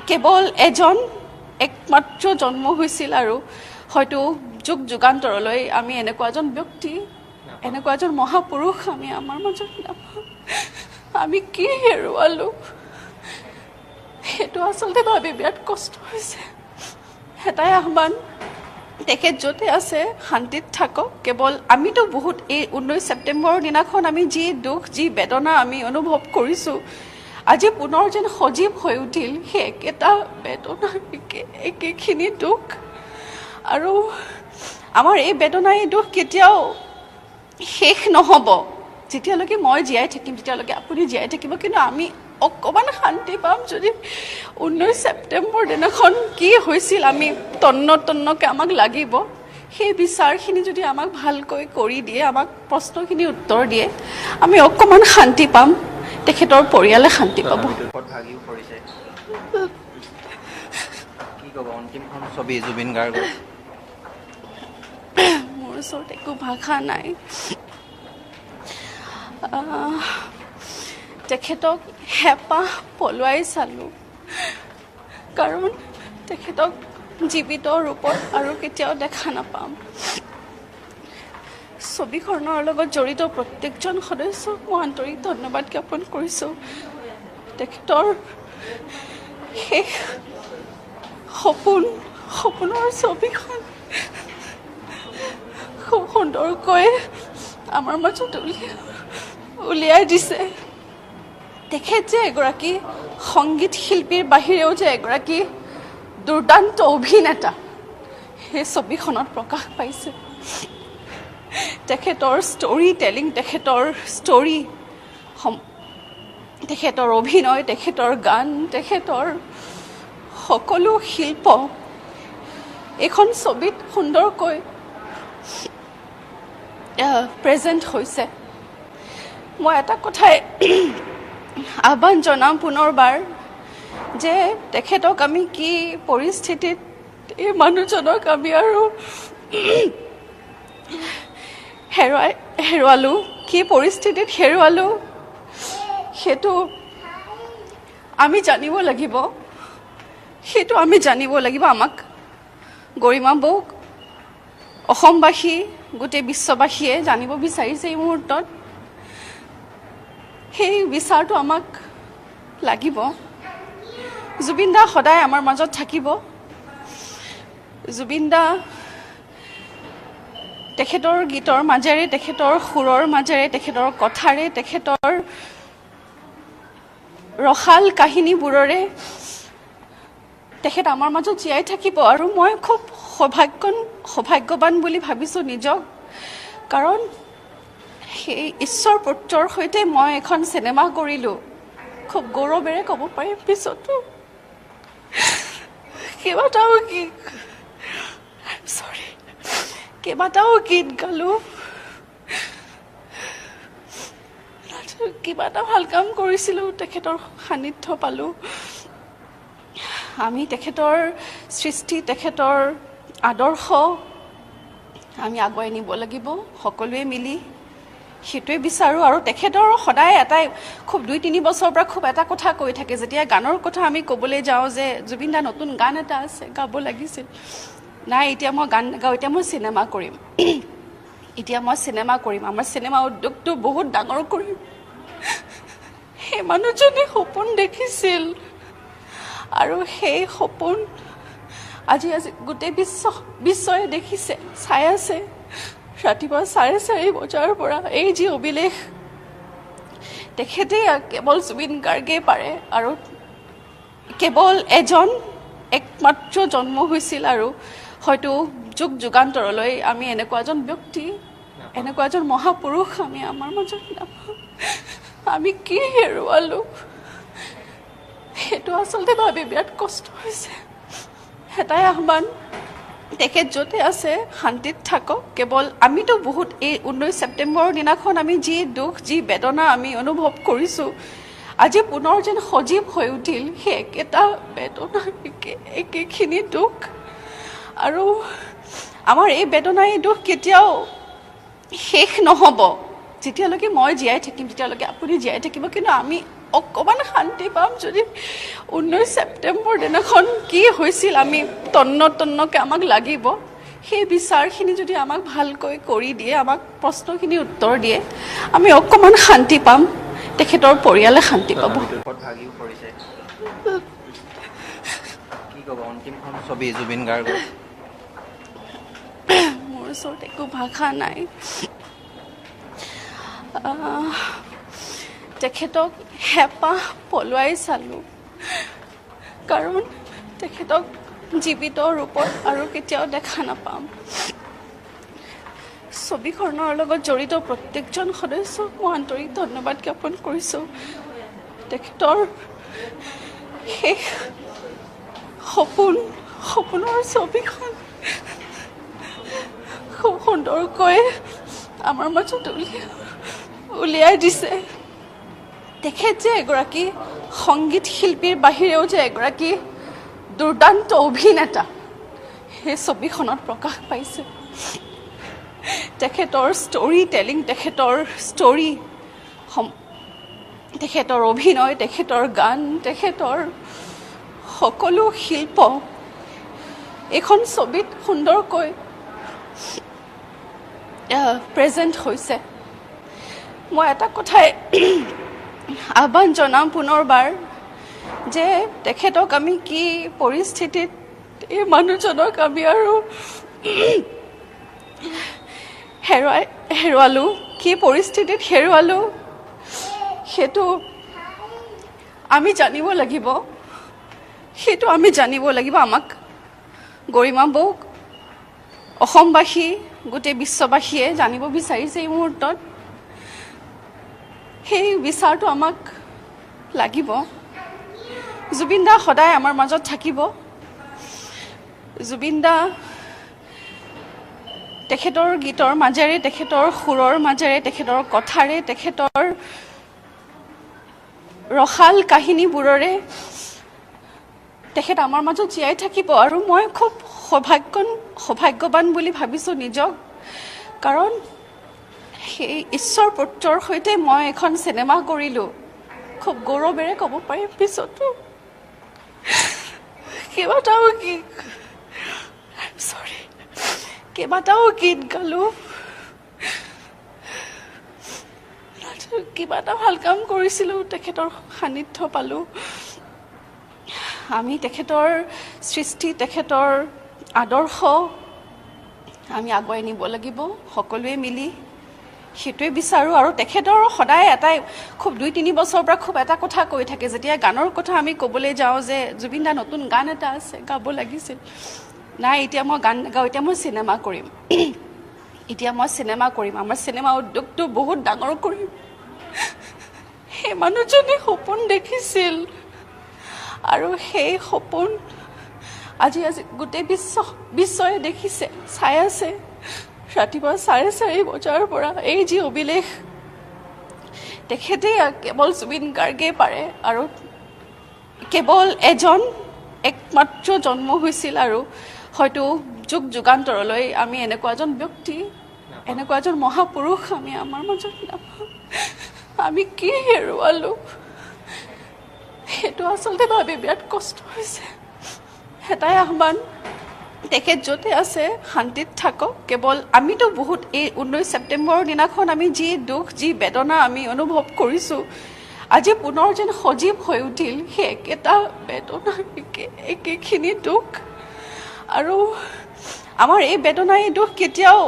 কেৱল এজন একমাত্ৰ জন্ম হৈছিল, আৰু হয়তো যুগ যুগান্তৰলৈ আমি এনেকুৱা এজন ব্যক্তি, এনেকুৱা এজন মহাপুৰুষ আমি আমাৰ মাজত নাপাওঁ। আমি কি হেৰুৱালোঁ সেইটো আচলতে ভাবি বিৰাট কষ্ট হৈছে। এটাই আহ্বান, তেখেত য'তে আছে শান্তিত থাকক। কেৱল আমিতো বহুত এই 19 ছেপ্টেম্বৰৰ দিনাখন আমি যি দুখ, যি বেদনা আমি অনুভৱ কৰিছোঁ, আজি পুনৰ যেন সজীৱ হৈ উঠিল সেই একেটা বেদনা, একেখিনি দুখ। আৰু আমাৰ এই বেদনা, এই দুখ কেতিয়াও শেষ নহ'ব। যেতিয়ালৈকে মই জীয়াই থাকিম, তেতিয়ালৈকে আপুনি জীয়াই থাকিব, কিন্তু আমি অকণমান শান্তি পাম যদি 19 ছেপ্টেম্বৰ দিনাখন কি হৈছিল আমি তন্ন তন্নকৈ আমাক লাগিব। সেই বিচাৰখিনি যদি আমাক ভালকৈ কৰি দিয়ে, আমাক প্ৰশ্নখিনি উত্তৰ দিয়ে, আমি অকণমান শান্তি পাম, তেখেতৰ পৰিয়ালে শান্তি পাব। ভাগিও পৰিছে। কি ক'ব অন্তিমখন ছবি জুবিন গাৰ্গৰ? মোৰ ওচৰত একো ভাষা নাই। তেখেতক হেঁপাহ পলুৱাই চালোঁ, কাৰণ তেখেতক জীৱিত ৰূপত আৰু কেতিয়াও দেখা নাপাম। ছবিখনৰ লগত জড়িত প্ৰত্যেকজন সদস্যক মই আন্তৰিক ধন্যবাদ জ্ঞাপন কৰিছোঁ। তেখেতৰ শেষ সপোন, সপোনৰ ছবিখন খুব সুন্দৰকৈ আমাৰ মাজত উলিয়াই দিছে। তেখেত যে এগৰাকী সংগীত শিল্পীৰ বাহিৰেও যে এগৰাকী দুৰ্দান্ত অভিনেতা, সেই ছবিখনত প্ৰকাশ পাইছে। তেখেতৰ ষ্টৰী টেলিং, তেখেতৰ ষ্টৰী, তেখেতৰ অভিনয়, তেখেতৰ গান, তেখেতৰ সকলো শিল্প এইখন ছবিত সুন্দৰকৈ প্ৰেজেণ্ট হৈছে। মই এটা কথাই আহ্বান জনাম পুনৰবাৰ যে তেখেতক আমি কি পৰিস্থিতিত, এই মানুহজনক আমি আৰু হেৰুৱালোঁ, কি পৰিস্থিতিত হেৰুৱালোঁ সেইটো আমি জানিব লাগিব। সেইটো আমি জানিব লাগিব। আমাক গৰিমা বৌক অসমবাসী, গোটেই বিশ্ববাসীয়ে জানিব বিচাৰিছে এই মুহূৰ্তত। সেই বিচাৰটো আমাক লাগিব। জুবিন দা সদায় আমাৰ মাজত থাকিব। জুবিন দা তেখেতৰ গীতৰ মাজেৰে, তেখেতৰ সুৰৰ মাজেৰে, তেখেতৰ কথাৰে, তেখেতৰ ৰসাল কাহিনীবোৰেৰে তেখেত আমাৰ মাজত জীয়াই থাকিব। আৰু মই খুব সৌভাগ্যৱান বুলি ভাবিছোঁ নিজক, কাৰণ সেই ঈশ্বৰ পুত্ৰৰ সৈতে মই এখন চিনেমা কৰিলোঁ। খুব গৌৰৱেৰে ক'ব পাৰিম। পিছতো কেইবাটাও গীত, চৰি, কেইবাটাও গীত গালোঁ, কিবা এটা ভাল কাম কৰিছিলোঁ, তেখেতৰ সান্নিধ্য পালোঁ। আমি তেখেতৰ সৃষ্টি, তেখেতৰ আদৰ্শ আমি আগুৱাই নিব লাগিব সকলোৱে মিলি, সেইটোৱে বিচাৰোঁ। আৰু তেখেতৰ সদায় এটাই খুব 2-3 বছৰৰ পৰা খুব এটা কথা কৈ থাকে, যেতিয়া গানৰ কথা আমি ক'বলৈ যাওঁ যে জুবিন দা নতুন গান এটা আছে গাব লাগিছিল, নাই এতিয়া মই গান নাগাওঁ, এতিয়া মই চিনেমা কৰিম, এতিয়া মই চিনেমা কৰিম, আমাৰ চিনেমা উদ্যোগটো বহুত ডাঙৰ কৰিম। সেই মানুহজনে সপোন দেখিছিল আৰু সেই সপোন আজি আজি গোটেই বিশ্বই দেখিছে, চাই আছে। ৰাতিপুৱা 4:30 বজাৰ পৰা এই যি অভিলেখ তেখেতে কেৱল জুবিন গাৰ্গেই পাৰে, আৰু কেৱল এজন একমাত্ৰ জন্ম হৈছিল আৰু হয়তো যুগ যুগান্তৰলৈ আমি এনেকুৱা এজন ব্যক্তি, এনেকুৱা এজন মহাপুৰুষ আমি আমাৰ মাজত নাপাওঁ। আমি কি হেৰুৱালোঁ সেইটো আচলতে ভাবি বিৰাট কষ্ট হৈছে। এটাই আহ্বান, তেখেত য'তে আছে শান্তিত থাকক। কেৱল আমিতো বহুত এই 19 ছেপ্টেম্বৰৰ দিনাখন আমি যি দুখ, যি বেদনা আমি অনুভৱ কৰিছোঁ, আজি পুনৰ যেন সজীৱ হৈ উঠিল সেই একেটা বেদনা, একেখিনি দুখ। আৰু আমাৰ এই বেদনা, এই দুখ কেতিয়াও শেষ নহ'ব। যেতিয়ালৈকে মই জীয়াই থাকিম, তেতিয়ালৈকে আপুনি জীয়াই থাকিব, কিন্তু আমি অকণমান শান্তি পাম যদি 19 ছেপ্টেম্বৰ দিনাখন কি হৈছিল আমি তন্ন তন্নকৈ আমাক লাগিব। সেই বিচাৰখিনি যদি আমাক ভালকৈ কৰি দিয়ে, আমাক প্ৰশ্নখিনি উত্তৰ দিয়ে, আমি অকণমান শান্তি পাম, তেখেতৰ পৰিয়ালে শান্তি পাব। মোৰ ওচৰত একো ভাষা নাই। তেখেতক হেঁপাহ পলুৱাই চালোঁ, কাৰণ তেখেতক জীৱিত ৰূপত আৰু কেতিয়াও দেখা নাপাম। ছবিখনৰ লগত জড়িত প্ৰত্যেকজন সদস্যক মই আন্তৰিক ধন্যবাদ জ্ঞাপন কৰিছোঁ। তেখেতৰ শেষ সপোন, সপোনৰ ছবিখন খুব সুন্দৰকৈ আমাৰ মাজত উলিয়াই দিছে। তেখেত যে এগৰাকী সংগীত শিল্পীৰ বাহিৰেও যে এগৰাকী দুৰ্দান্ত অভিনেতা, সেই ছবিখনত প্ৰকাশ পাইছে। তেখেতৰ ষ্টৰী টেলিং, তেখেতৰ ষ্টৰী, তেখেতৰ অভিনয়, তেখেতৰ গান, তেখেতৰ সকলো শিল্প এইখন ছবিত সুন্দৰকৈ প্ৰেজেণ্ট হৈছে। মই এটা কথাই আহ্বান জনাম পুনৰবাৰ যে তেখেতক আমি কি পৰিস্থিতিত, এই মানুহজনক আমি আৰু হেৰুৱালোঁ, কি পৰিস্থিতিত হেৰুৱালোঁ সেইটো আমি জানিব লাগিব। সেইটো আমি জানিব লাগিব। আমাক গৰিমা বৌক অসমবাসী, গোটেই বিশ্ববাসীয়ে জানিব বিচাৰিছে এই মুহূৰ্তত। সেই বিচাৰটো আমাক লাগিব। জুবিন দা সদায় আমাৰ মাজত থাকিব। জুবিন দা তেখেতৰ গীতৰ মাজেৰে, তেখেতৰ সুৰৰ মাজেৰে, তেখেতৰ কথাৰে, তেখেতৰ ৰসাল কাহিনীবোৰেৰে তেখেত আমাৰ মাজত জীয়াই থাকিব। আৰু মই খুব সৌভাগ্যৱান বুলি ভাবিছোঁ নিজক, কাৰণ সেই ঈশ্বৰ পুত্ৰৰ সৈতে মই এখন চিনেমা কৰিলোঁ। খুব গৌৰৱেৰে ক'ব পাৰিম। পিছতো কেইবাটাও গীত, চৰি, কেইবাটাও গীত গালোঁ, কিবা এটা ভাল কাম কৰিছিলোঁ, তেখেতৰ সান্নিধ্য পালোঁ। আমি তেখেতৰ সৃষ্টি, তেখেতৰ আদৰ্শ আমি আগুৱাই নিব লাগিব সকলোৱে মিলি, সেইটোৱে বিচাৰোঁ। আৰু তেখেতৰ সদায় এটাই খুব 2-3 বছৰৰ পৰা খুব এটা কথা কৈ থাকে, যেতিয়া গানৰ কথা আমি ক'বলৈ যাওঁ যে জুবিন দা নতুন গান এটা আছে গাব লাগিছিল, নাই এতিয়া মই গান নাগাওঁ, এতিয়া মই চিনেমা কৰিম, এতিয়া মই চিনেমা কৰিম, আমাৰ চিনেমা উদ্যোগটো বহুত ডাঙৰ কৰিম। সেই মানুহজনে সপোন দেখিছিল আৰু সেই সপোন আজি আজি গোটেই বিশ্বই দেখিছে, চাই আছে। ৰাতিপুৱা 4:30 বজাৰ পৰা এই যি অভিলেখ তেখেতে কেৱল জুবিন গাৰ্গেই পাৰে, আৰু কেৱল এজন একমাত্ৰ জন্ম হৈছিল আৰু হয়তো যুগ যুগান্তৰলৈ আমি এনেকুৱা এজন ব্যক্তি, এনেকুৱা এজন মহাপুৰুষ আমি আমাৰ মাজত নাপাওঁ। আমি কি হেৰুৱালোঁ সেইটো আচলতে ভাবি বিৰাট কষ্ট হৈছে। এটাই আহ্বান, তেখেত য'তে আছে শান্তিত থাকক। কেৱল আমিতো বহুত এই 19 ছেপ্টেম্বৰৰ দিনাখন আমি যি দুখ, যি বেদনা আমি অনুভৱ কৰিছোঁ, আজি পুনৰ যেন সজীৱ হৈ উঠিল সেই একেটা বেদনা, একেখিনি দুখ। আৰু আমাৰ এই বেদনা, এই দুখ কেতিয়াও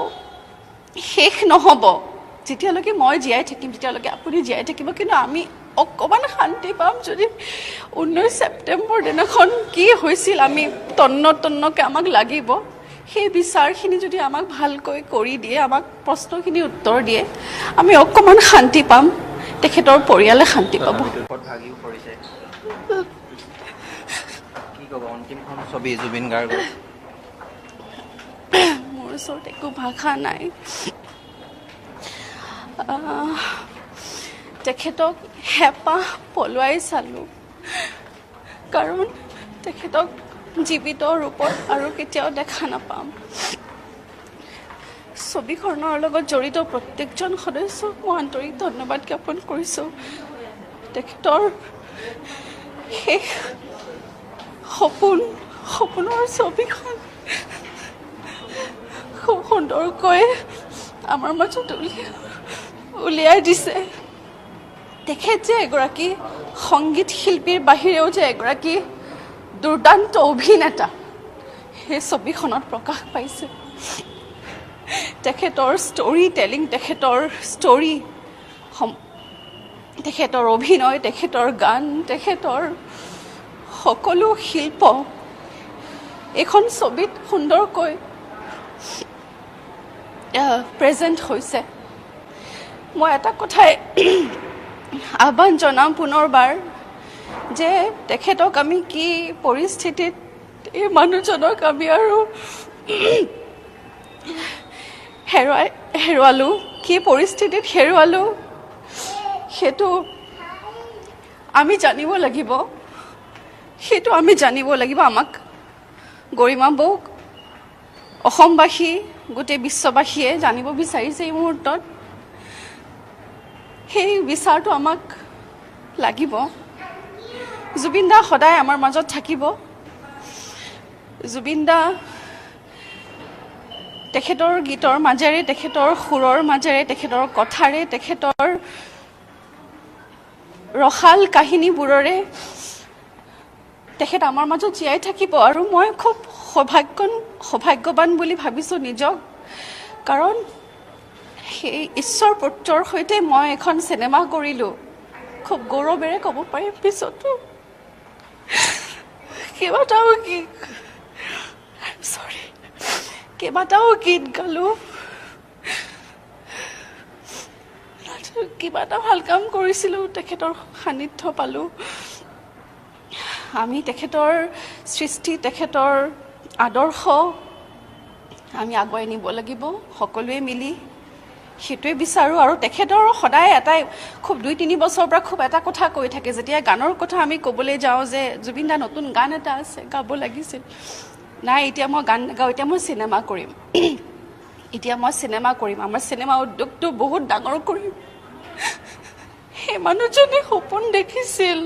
শেষ নহ'ব। যেতিয়ালৈকে মই জীয়াই থাকিম, তেতিয়ালৈকে আপুনি জীয়াই থাকিব, কিন্তু আমি অকণমান শান্তি পাম যদি 19 ছেপ্টেম্বৰ দিনাখন কি হৈছিল আমি তন্ন তন্নকৈ আমাক লাগিব। সেই বিচাৰখিনি যদি আমাক ভালকৈ কৰি দিয়ে, আমাক প্ৰশ্নখিনি উত্তৰ দিয়ে, আমি অকণমান শান্তি পাম, তেখেতৰ পৰিয়ালে শান্তি পাব। মোৰ ওচৰত একো ভাষা নাই। তেখেতক হেঁপাহ পলুৱাই চালোঁ, কাৰণ তেখেতক জীৱিত ৰূপত আৰু কেতিয়াও দেখা নাপাম। ছবিখনৰ লগত জড়িত প্ৰত্যেকজন সদস্যক মই আন্তৰিক ধন্যবাদ জ্ঞাপন কৰিছোঁ। তেখেতৰ শেষ সপোনৰ ছবিখন খুব সুন্দৰকৈ আমাৰ মাজত উলিয়াই দিছে। তেখেত যে এগৰাকী সংগীত শিল্পীৰ বাহিৰেও যে এগৰাকী দুৰ্দান্ত অভিনেতা, সেই ছবিখনত প্ৰকাশ পাইছে। তেখেতৰ ষ্টৰী টেলিং, তেখেতৰ ষ্টৰী, তেখেতৰ অভিনয়, তেখেতৰ গান, তেখেতৰ সকলো শিল্প এইখন ছবিত সুন্দৰকৈ প্ৰেজেণ্ট হৈছে। মই এটা কথাই আহ্বান জনাম পুনৰবাৰ যে তেখেতক আমি কি পৰিস্থিতিত, এই মানুহজনক আমি আৰু হেৰুৱালোঁ, কি পৰিস্থিতিত হেৰুৱালোঁ সেইটো আমি জানিব লাগিব। সেইটো আমি জানিব লাগিব। আমাক গৰিমা বৌক অসমবাসী, গোটেই বিশ্ববাসীয়ে জানিব বিচাৰিছে এই মুহূৰ্তত। সেই বিচাৰটো আমাক লাগিব। জুবিন দা সদায় আমাৰ মাজত থাকিব। জুবিন দা তেখেতৰ গীতৰ মাজেৰে, তেখেতৰ সুৰৰ মাজেৰে, তেখেতৰ কথাৰে, তেখেতৰ ৰসাল কাহিনীবোৰৰে তেখেত আমাৰ মাজত জীয়াই থাকিব। আৰু মই খুব সৌভাগ্যৱান বুলি ভাবিছোঁ নিজক, কাৰণ সেই ঈশ্বৰ পুত্ৰৰ সৈতে মই এখন চিনেমা কৰিলোঁ, খুব গৌৰৱেৰে ক'ব পাৰিম। পিছতো কেইবাটাও গীত, চৰি, কেইবাটাও গীত গালোঁ, কিবা এটা ভাল কাম কৰিছিলোঁ, তেখেতৰ সান্নিধ্য পালোঁ। আমি তেখেতৰ সৃষ্টি, তেখেতৰ আদৰ্শ আমি আগুৱাই নিব লাগিব সকলোৱে মিলি, সেইটোৱে বিচাৰোঁ। আৰু তেখেতৰ সদায় এটাই খুব 2-3 বছৰৰ পৰা খুব এটা কথা কৈ থাকে, যেতিয়া গানৰ কথা আমি ক'বলৈ যাওঁ যে জুবিন দা নতুন গান এটা আছে গাব লাগিছিল, নাই এতিয়া মই গান নাগাওঁ, এতিয়া মই চিনেমা কৰিম, এতিয়া মই চিনেমা কৰিম, আমাৰ চিনেমা উদ্যোগটো বহুত ডাঙৰ কৰিম। সেই মানুহজনে সপোন দেখিছিল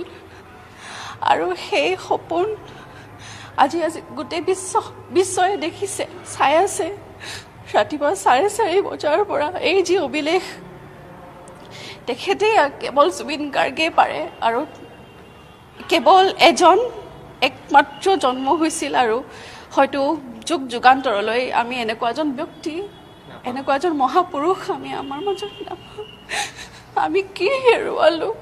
আৰু সেই সপোন আজি আজি গোটেই বিশ্বই দেখিছে, চাই আছে। ৰাতিপুৱা 4:30 বজাৰ পৰা এই যি অভিলেখ তেখেতে কেৱল জুবিন গাৰ্গেই পাৰে, আৰু কেৱল এজন একমাত্ৰ জন্ম হৈছিল, আৰু হয়তো যুগ যুগান্তৰলৈ আমি এনেকুৱা এজন ব্যক্তি, এনেকুৱা এজন মহাপুৰুষ আমি আমাৰ মাজত নাপাওঁ। আমি কি হেৰুৱালোঁ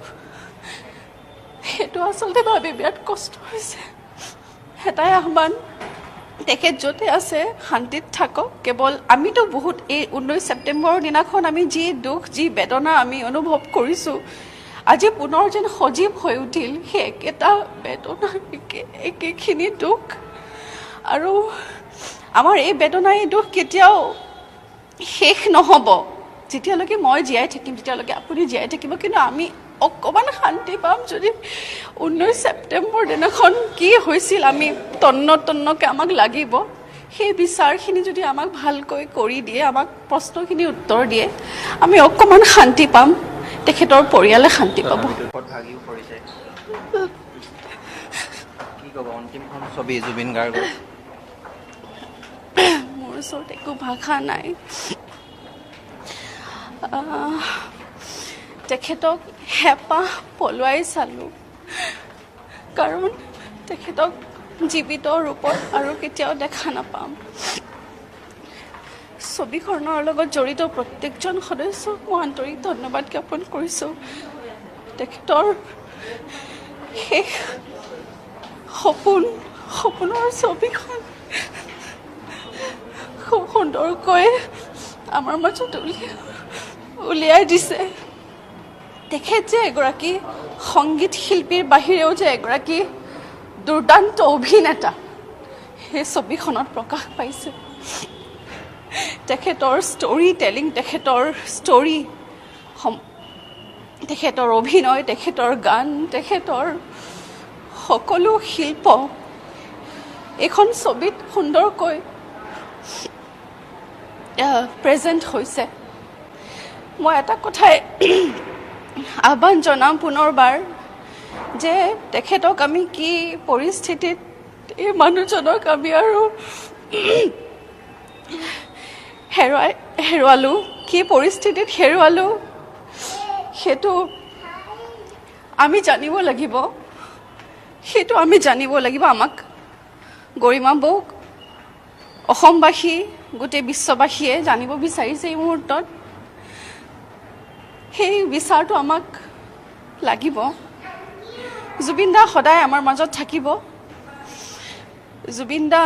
সেইটো আচলতে ভাবি বিৰাট কষ্ট হৈছে। এটাই আহ্বান, তেখেত য'তে আছে শান্তিত থাকক। কেৱল আমিতো বহুত এই 19 ছেপ্টেম্বৰৰ দিনাখন আমি যি দুখ, যি বেদনা আমি অনুভৱ কৰিছোঁ, আজি পুনৰ যেন সজীৱ হৈ উঠিল সেই একেটা বেদনা, একেখিনি দুখ। আৰু আমাৰ এই বেদনা, এই দুখ কেতিয়াও শেষ নহ'ব। যেতিয়ালৈকে মই জীয়াই থাকিম, তেতিয়ালৈকে আপুনি জীয়াই থাকিব, কিন্তু আমি অকণমান শান্তি পাম যদি 19 ছেপ্টেম্বৰ দিনাখন কি হৈছিল আমি তন্ন তন্নকৈ আমাক লাগিব, সেই বিচাৰখিনি যদি আমাক ভালকৈ কৰি দিয়ে, আমাক প্ৰশ্নখিনি উত্তৰ দিয়ে, আমি অকণমান শান্তি পাম, তেখেতৰ পৰিয়ালে শান্তি পাব। মোৰ ওচৰত একো ভাষা নাই। তেখেতক হেঁপাহ পলুৱাই চালোঁ, কাৰণ তেখেতক জীৱিত ৰূপত আৰু কেতিয়াও দেখা নাপাম। ছবিখনৰ লগত জড়িত প্ৰত্যেকজন সদস্যক মই আন্তৰিক ধন্যবাদ জ্ঞাপন কৰিছোঁ। তেখেতৰ শেষ সপোনৰ ছবিখন খুব সুন্দৰকৈ আমাৰ মাজত উলিয়াই দিছে। তেখেত যে এগৰাকী সংগীত শিল্পীৰ বাহিৰেও যে এগৰাকী দুৰ্দান্ত অভিনেতা, সেই ছবিখনত প্ৰকাশ পাইছে। তেখেতৰ ষ্টৰী টেলিং, তেখেতৰ ষ্টৰী, তেখেতৰ অভিনয়, তেখেতৰ গান, তেখেতৰ সকলো শিল্প এইখন ছবিত সুন্দৰকৈ প্ৰেজেণ্ট হৈছে। মই এটা কথাই আহ্বান জনাম পুনৰবাৰ যে তেখেতক আমি কি পৰিস্থিতিত, এই মানুহজনক আমি আৰু হেৰুৱালোঁ, কি পৰিস্থিতিত হেৰুৱালোঁ সেইটো আমি জানিব লাগিব, সেইটো আমি জানিব লাগিব। আমাক গৰিমা বৌক অসমবাসী, গোটেই বিশ্ববাসীয়ে জানিব বিচাৰিছে এই মুহূৰ্তত। সেই বিচাৰটো আমাক লাগিব। জুবিন দা সদায় আমাৰ মাজত থাকিব। জুবিন দা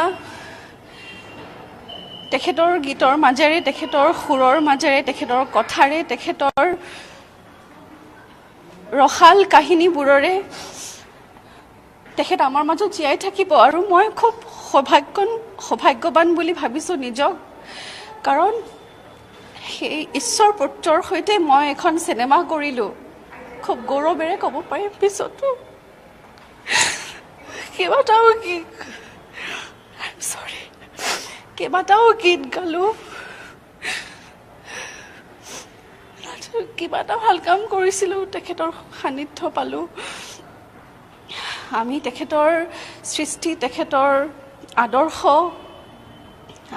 তেখেতৰ গীতৰ মাজেৰে, তেখেতৰ সুৰৰ মাজেৰে, তেখেতৰ কথাৰে, তেখেতৰ ৰসাল কাহিনীবোৰৰে তেখেত আমাৰ মাজত জীয়াই থাকিব। আৰু মই খুব সৌভাগ্যৱান বুলি ভাবিছোঁ নিজক, কাৰণ সেই ঈশ্বৰ পুত্ৰৰ সৈতে মই এখন চিনেমা কৰিলোঁ, খুব গৌৰৱেৰে ক'ব পাৰিম। পিছতো কেইবাটাও গীত, চৰি, কেইবাটাও গীত গালোঁ, কিবা এটা ভাল কাম কৰিছিলোঁ, তেখেতৰ সান্নিধ্য পালোঁ। আমি তেখেতৰ সৃষ্টি, তেখেতৰ আদৰ্শ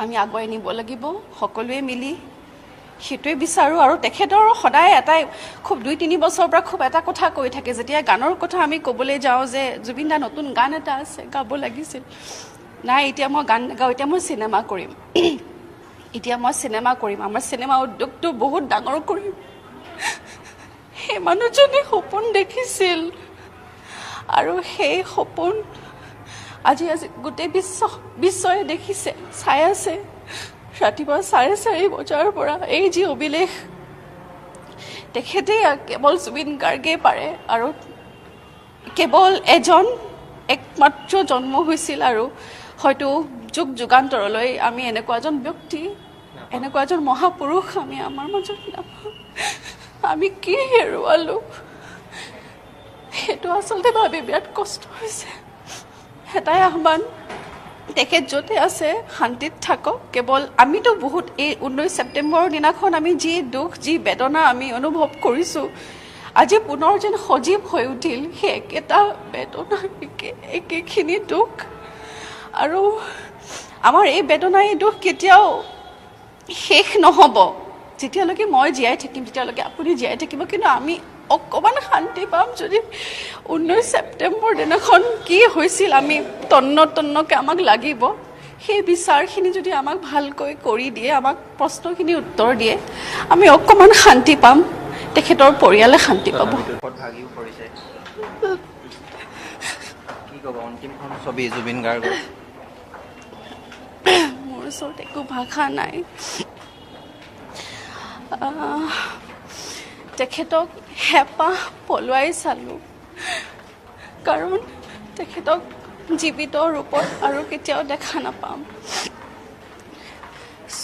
আমি আগুৱাই নিব লাগিব সকলোৱে মিলি, সেইটোৱে বিচাৰোঁ। আৰু তেখেতৰ সদায় এটাই খুব 2-3 বছৰৰ পৰা খুব এটা কথা কৈ থাকে, যেতিয়া গানৰ কথা আমি ক'বলৈ যাওঁ যে জুবিন দা নতুন গান এটা আছে গাব লাগিছিল, নাই এতিয়া মই গান নাগাওঁ, এতিয়া মই চিনেমা কৰিম, এতিয়া মই চিনেমা কৰিম, আমাৰ চিনেমা উদ্যোগটো বহুত ডাঙৰ কৰিম। সেই মানুহজনে সপোন দেখিছিল আৰু সেই সপোন আজি আজি গোটেই বিশ্বই দেখিছে, চাই আছে। ৰাতিপুৱা 4:30 বজাৰ পৰা এই যি অভিলেখ তেখেতে কেৱল জুবিন গাৰ্গেই পাৰে আৰু কেৱল এজন একমাত্ৰ জন্ম হৈছিল আৰু হয়তো যুগ যুগান্তৰলৈ আমি এনেকুৱা এজন ব্যক্তি, এনেকুৱা এজন মহাপুৰুষ আমি আমাৰ মাজত নাপাওঁ। আমি কি হেৰুৱালোঁ সেইটো আচলতে ভাবি বিৰাট কষ্ট হৈছে। এটাই আহ্বান, তেখেত য'তে আছে শান্তিত থাকক। কেৱল আমিতো বহুত এই 19 ছেপ্টেম্বৰৰ দিনাখন আমি যি দুখ, যি বেদনা আমি অনুভৱ কৰিছোঁ, আজি পুনৰ যেন সজীৱ হৈ উঠিল সেই একেটা বেদনা, একেখিনি দুখ। আৰু আমাৰ এই বেদনা, এই দুখ কেতিয়াও শেষ নহ'ব। যেতিয়ালৈকে মই জীয়াই থাকিম, তেতিয়ালৈকে আপুনি জীয়াই থাকিব, কিন্তু আমি অকণমান শান্তি পাম যদি 19 ছেপ্টেম্বৰ দিনাখন কি হৈছিল আমি তন্ন তন্নকৈ আমাক লাগিব, সেই বিচাৰখিনি যদি আমাক ভালকৈ কৰি দিয়ে, আমাক প্ৰশ্নখিনি উত্তৰ দিয়ে, আমি অকণমান শান্তি পাম, তেখেতৰ পৰিয়ালে শান্তি পাব। মোৰ ওচৰত একো ভাষা নাই। তেখেতক হেঁপাহ পলুৱাই চালোঁ, কাৰণ তেখেতক জীৱিত ৰূপত আৰু কেতিয়াও দেখা নাপাম।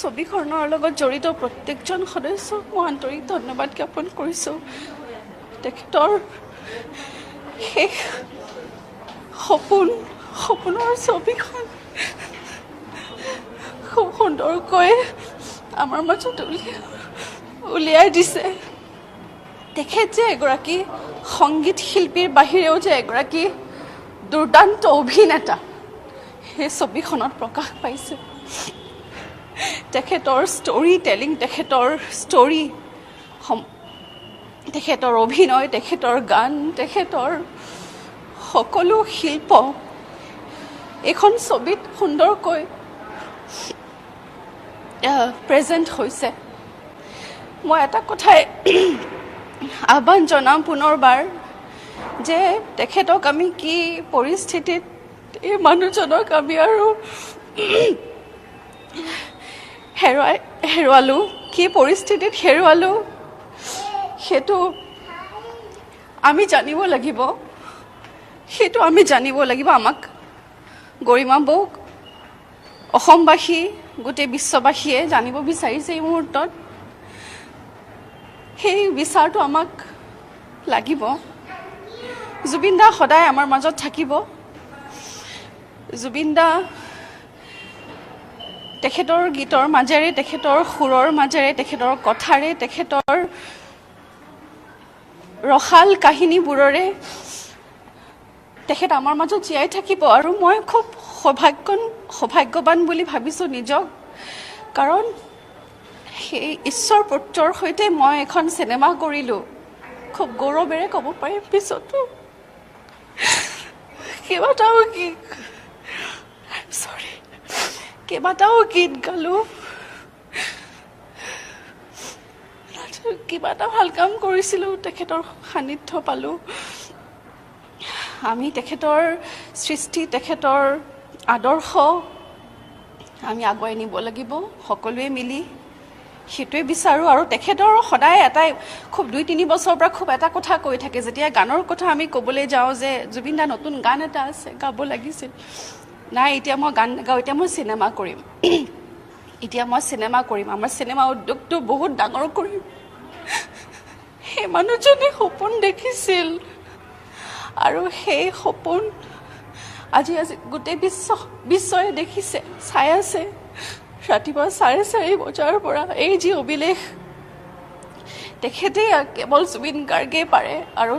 ছবিখনৰ লগত জড়িত প্ৰত্যেকজন সদস্যক মই আন্তৰিক ধন্যবাদ জ্ঞাপন কৰিছোঁ। তেখেতৰ শেষ সপোন, সপোনৰ ছবিখন খুব সুন্দৰকৈ আমাৰ মাজত উলিয়াই দিছে। তেখেত যে এগৰাকী সংগীত শিল্পীৰ বাহিৰেও যে এগৰাকী দুৰ্দান্ত অভিনেতা, সেই ছবিখনত প্ৰকাশ পাইছে। তেখেতৰ ষ্টৰী টেলিং, তেখেতৰ ষ্টৰী, তেখেতৰ অভিনয়, তেখেতৰ গান, তেখেতৰ সকলো শিল্প এইখন ছবিত সুন্দৰকৈ প্ৰেজেণ্ট হৈছে। মই এটা কথাই আহ্বান জনাম পুনৰবাৰ যে তেখেতক আমি কি পৰিস্থিতিত, এই মানুহজনক আমি আৰু হেৰুৱালোঁ, কি পৰিস্থিতিত হেৰুৱালোঁ সেইটো আমি জানিব লাগিব, সেইটো আমি জানিব লাগিব। আমাক গৰিমা বৌক অসমবাসী, গোটেই বিশ্ববাসীয়ে জানিব বিচাৰিছে এই মুহূৰ্তত। সেই বিচাৰটো আমাক লাগিব। জুবিন দা সদায় আমাৰ মাজত থাকিব। জুবিন দা তেখেতৰ গীতৰ মাজেৰে, তেখেতৰ সুৰৰ মাজেৰে, তেখেতৰ কথাৰে, তেখেতৰ ৰসাল কাহিনীবোৰেৰে তেখেত আমাৰ মাজত জীয়াই থাকিব। আৰু মই খুব সৌভাগ্যৱান বুলি ভাবিছোঁ নিজক, কাৰণ সেই ঈশ্বৰ পুত্ৰৰ সৈতে মই এখন চিনেমা কৰিলোঁ, খুব গৌৰৱেৰে ক'ব পাৰিম। পিছতো কেইবাটাও গীত, চৰি, কেইবাটাও গীত গালোঁ, কিবা এটা ভাল কাম কৰিছিলোঁ, তেখেতৰ সান্নিধ্য পালোঁ। আমি তেখেতৰ সৃষ্টি, তেখেতৰ আদৰ্শ আমি আগুৱাই নিব লাগিব সকলোৱে মিলি, সেইটোৱে বিচাৰোঁ। আৰু তেখেতৰ সদায় এটাই খুব 2-3 বছৰৰ পৰা খুব এটা কথা কৈ থাকে, যেতিয়া গানৰ কথা আমি ক'বলৈ যাওঁ যে জুবিন দা নতুন গান এটা আছে গাব লাগিছিল, নাই এতিয়া মই গান নাগাওঁ, এতিয়া মই চিনেমা কৰিম, এতিয়া মই চিনেমা কৰিম, আমাৰ চিনেমা উদ্যোগটো বহুত ডাঙৰ কৰিম। সেই মানুহজনে সপোন দেখিছিল আৰু সেই সপোন আজি আজি গোটেই বিশ্বই দেখিছে, চাই আছে। ৰাতিপুৱা 4:30 বজাৰ পৰা এই যি অভিলেখ তেখেতে কেৱল জুবিন গাৰ্গেই পাৰে আৰু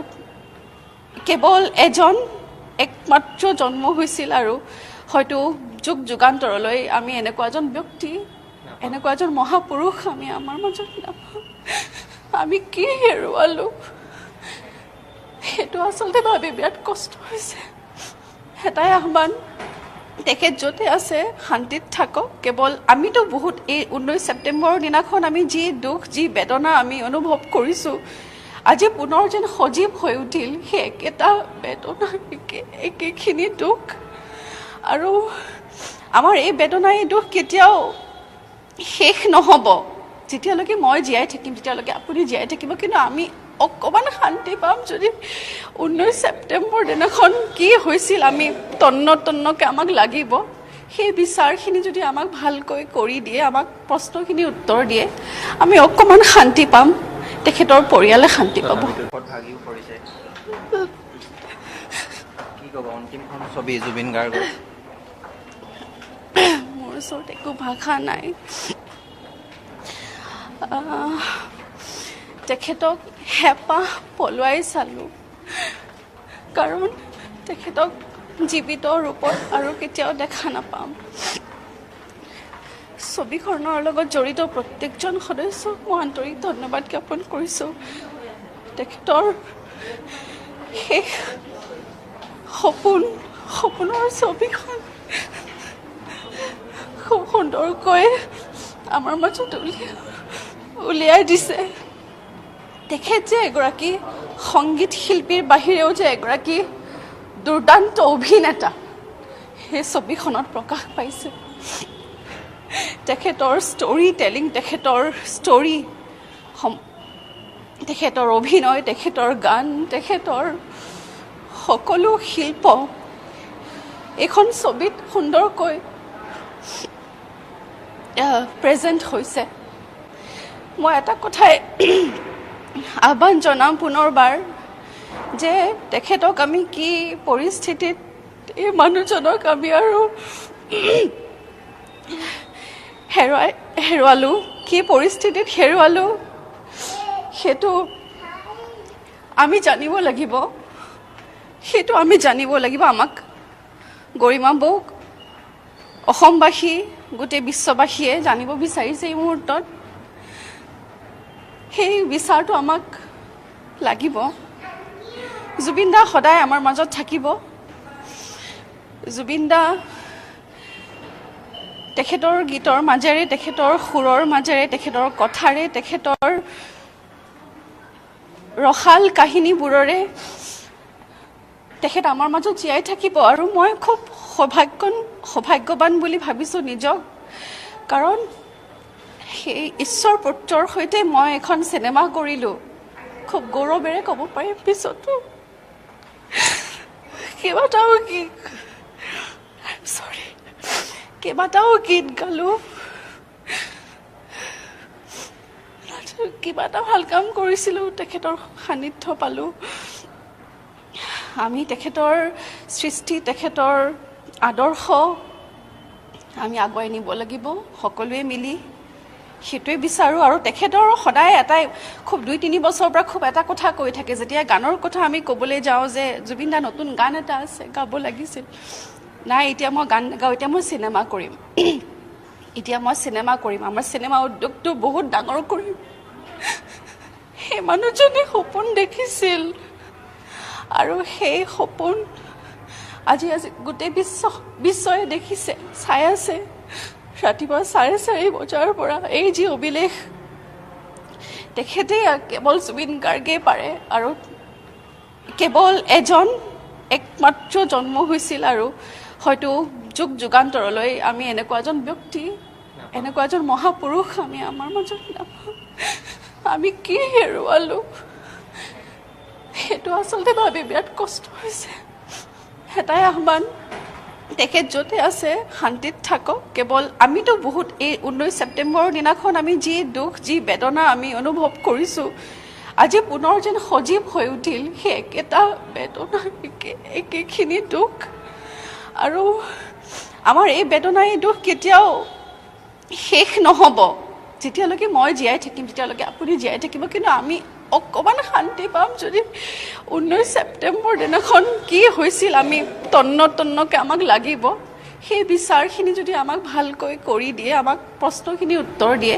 কেৱল এজন একমাত্ৰ জন্ম হৈছিল আৰু হয়তো যুগ যুগান্তৰলৈ আমি এনেকুৱা এজন ব্যক্তি, এনেকুৱা এজন মহাপুৰুষ আমি আমাৰ মাজত নাপাওঁ। আমি কি হেৰুৱালোঁ সেইটো আচলতে ভাবি বিৰাট কষ্ট হৈছে। এটাই আহ্বান, তেখেত য'তে আছে শান্তিত থাকক। কেৱল আমিতো বহুত এই 19 ছেপ্টেম্বৰৰ দিনাখন আমি যি দুখ, যি বেদনা আমি অনুভৱ কৰিছোঁ, আজি পুনৰ যেন সজীৱ হৈ উঠিল সেই একেটা বেদনা, একেখিনি দুখ। আৰু আমাৰ এই বেদনা, এই দুখ কেতিয়াও শেষ নহ'ব। যেতিয়ালৈকে মই জীয়াই থাকিম, তেতিয়ালৈকে আপুনি জীয়াই থাকিব। কিন্তু আমি অকণমান শান্তি পাম যদি 19 ছেপ্টেম্বৰ দিনাখন কি হৈছিল আমি তন্ন তন্নকৈ আমাক লাগিব, সেই বিচাৰখিনি যদি আমাক ভালকৈ কৰি দিয়ে, আমাক প্ৰশ্নখিনি উত্তৰ দিয়ে, আমি অকণমান শান্তি পাম, তেখেতৰ পৰিয়ালে শান্তি পাব। ভাগিও পৰিছে। কি ক'ব অন্তিমখন ছবি জুবিন গাৰ্গৰ? মোৰ ওচৰত একো ভাষা নাই। তেখেতক হেঁপাহ পলুৱাই চালোঁ, কাৰণ তেখেতক জীৱিত ৰূপত আৰু কেতিয়াও দেখা নাপাম। ছবিখনৰ লগত জড়িত প্ৰত্যেকজন সদস্যক মই আন্তৰিক ধন্যবাদ জ্ঞাপন কৰিছোঁ। তেখেতৰ শেষ সপোন, সপোনৰ ছবিখন খুব সুন্দৰকৈ আমাৰ মাজত উলিয়াই দিছে। তেখেত যে এগৰাকী সংগীত শিল্পীৰ বাহিৰেও যে এগৰাকী দুৰ্দান্ত অভিনেতা, সেই ছবিখনত প্ৰকাশ পাইছে। তেখেতৰ ষ্টৰী টেলিং, তেখেতৰ ষ্টৰী, তেখেতৰ অভিনয়, তেখেতৰ গান, তেখেতৰ সকলো শিল্প এইখন ছবিত সুন্দৰকৈ প্ৰেজেণ্ট হৈছে। মই এটা কথাই আহ্বান জনাম পুনৰবাৰ যে তেখেতক আমি কি পৰিস্থিতিত, এই মানুহজনক আমি আৰু হেৰুৱালোঁ, কি পৰিস্থিতিত হেৰুৱালোঁ সেইটো আমি জানিব লাগিব। সেইটো আমি জানিব লাগিব। আমাক গৰিমা বৌক অসমবাসী, গোটেই বিশ্ববাসীয়ে জানিব বিচাৰিছে এই মুহূৰ্তত। সেই বিচাৰটো আমাক লাগিব। জুবিন দা সদায় আমাৰ মাজত থাকিব। জুবিন দা তেখেতৰ গীতৰ মাজেৰে, তেখেতৰ সুৰৰ মাজেৰে, তেখেতৰ কথাৰে, তেখেতৰ ৰসাল কাহিনীবোৰেৰে তেখেত আমাৰ মাজত জীয়াই থাকিব। আৰু মই খুব সৌভাগ্যৱান বুলি ভাবিছোঁ নিজক, কাৰণ সেই ঈশ্বৰ পুত্ৰৰ সৈতে মই এখন চিনেমা কৰিলোঁ, খুব গৌৰৱেৰে ক'ব পাৰিম। পিছতো কেইবাটাও গীত, চৰি, কেইবাটাও গীত গালোঁ, কিবা এটা ভাল কাম কৰিছিলোঁ, তেখেতৰ সান্নিধ্য পালোঁ। আমি তেখেতৰ সৃষ্টি, তেখেতৰ আদৰ্শ আমি আগুৱাই নিব লাগিব সকলোৱে মিলি, সেইটোৱে বিচাৰোঁ। আৰু তেখেতৰ সদায় এটাই খুব 2-3 বছৰৰ পৰা খুব এটা কথা কৈ থাকে, যেতিয়া গানৰ কথা আমি ক'বলৈ যাওঁ যে জুবিন দা নতুন গান এটা আছে গাব লাগিছিল, নাই এতিয়া মই গান নাগাওঁ, এতিয়া মই চিনেমা কৰিম, এতিয়া মই চিনেমা কৰিম, আমাৰ চিনেমা উদ্যোগটো বহুত ডাঙৰ কৰিম। সেই মানুহজনে সপোন দেখিছিল আৰু সেই সপোন আজি আজি গোটেই বিশ্বই দেখিছে, চাই আছে। ৰাতিপুৱা 4:30 বজাৰ পৰা এই যি অভিলেখ তেখেতে কেৱল জুবিন গাৰ্গেই পাৰে, আৰু কেৱল এজন একমাত্ৰ জন্ম হৈছিল আৰু হয়তো যুগ যুগান্তৰলৈ আমি এনেকুৱা এজন ব্যক্তি, এনেকুৱা এজন মহাপুৰুষ আমি আমাৰ মাজত নাপাওঁ। আমি কি হেৰুৱালোঁ সেইটো আচলতে ভাবি বিৰাট কষ্ট হৈছে। এটাই আহ্বান, তেখেত য'তে আছে শান্তিত থাকক। কেৱল আমিতো বহুত এই 19 ছেপ্টেম্বৰৰ দিনাখন আমি যি দুখ, যি বেদনা আমি অনুভৱ কৰিছোঁ, আজি পুনৰ যেন সজীৱ হৈ উঠিল সেই একেটা বেদনা, একেখিনি দুখ। আৰু আমাৰ এই বেদনা, এই দুখ কেতিয়াও শেষ নহ'ব। যেতিয়ালৈকে মই জীয়াই থাকিম, তেতিয়ালৈকে আপুনি জীয়াই থাকিব। কিন্তু আমি অকণমান শান্তি পাম যদি 19 ছেপ্টেম্বৰ দিনাখন কি হৈছিল আমি তন্ন তন্নকৈ আমাক লাগিব, সেই বিচাৰখিনি যদি আমাক ভালকৈ কৰি দিয়ে, আমাক প্ৰশ্নখিনি উত্তৰ দিয়ে,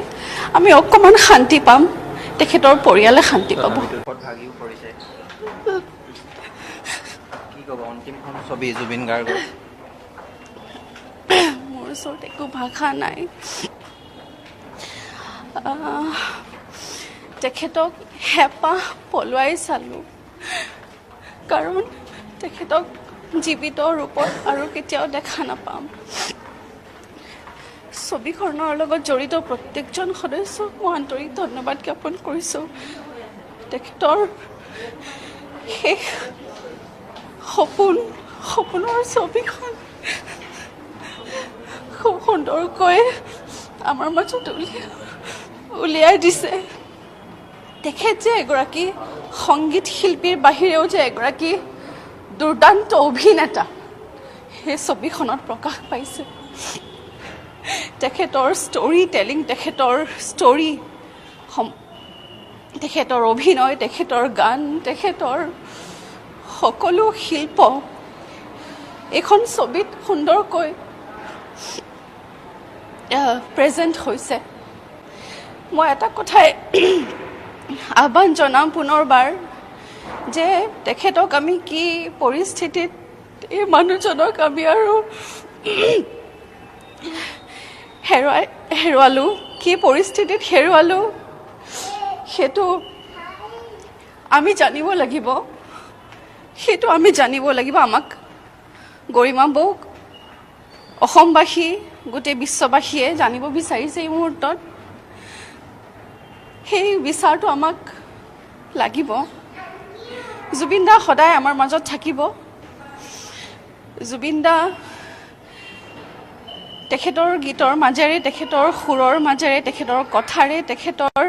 আমি অকণমান শান্তি পাম, তেখেতৰ পৰিয়ালে শান্তি পাব। ভাগিও পৰিছে। কি ক'ব অন্তিমখন ছবি জুবিন গাৰ্গৰ? মোৰ ওচৰত একো ভাষা নাই। তেখেতক হেঁপাহ পলুৱাই চালোঁ, কাৰণ তেখেতক জীৱিত ৰূপত আৰু কেতিয়াও দেখা নাপাম। ছবিখনৰ লগত জড়িত প্ৰত্যেকজন সদস্যক মই আন্তৰিক ধন্যবাদ জ্ঞাপন কৰিছোঁ। তেখেতৰ শেষ সপোনৰ ছবিখন খুব সুন্দৰকৈ আমাৰ মাজত উলিয়াই দিছে। তেখেত যে এগৰাকী সংগীত শিল্পীৰ বাহিৰেও যে এগৰাকী দুৰ্দান্ত অভিনেতা, সেই ছবিখনত প্ৰকাশ পাইছে। তেখেতৰ ষ্টৰী টেলিং, তেখেতৰ ষ্টৰী, তেখেতৰ অভিনয়, তেখেতৰ গান, তেখেতৰ সকলো শিল্প এইখন ছবিত সুন্দৰকৈ প্ৰেজেণ্ট হৈছে। মই এটা কথাই আহ্বান জনাম পুনৰবাৰ যে তেখেতক আমি কি পৰিস্থিতিত, এই মানুহজনক আমি আৰু হেৰুৱালোঁ, কি পৰিস্থিতিত হেৰুৱালোঁ সেইটো আমি জানিব লাগিব। সেইটো আমি জানিব লাগিব। আমাক গৰিমা বৌক অসমবাসী, গোটেই বিশ্ববাসীয়ে জানিব বিচাৰিছে এই মুহূৰ্তত। সেই বিচাৰটো আমাক লাগিব। জুবিন দা সদায় আমাৰ মাজত থাকিব। জুবিন দা তেখেতৰ গীতৰ মাজেৰে, তেখেতৰ সুৰৰ মাজেৰে, তেখেতৰ কথাৰে, তেখেতৰ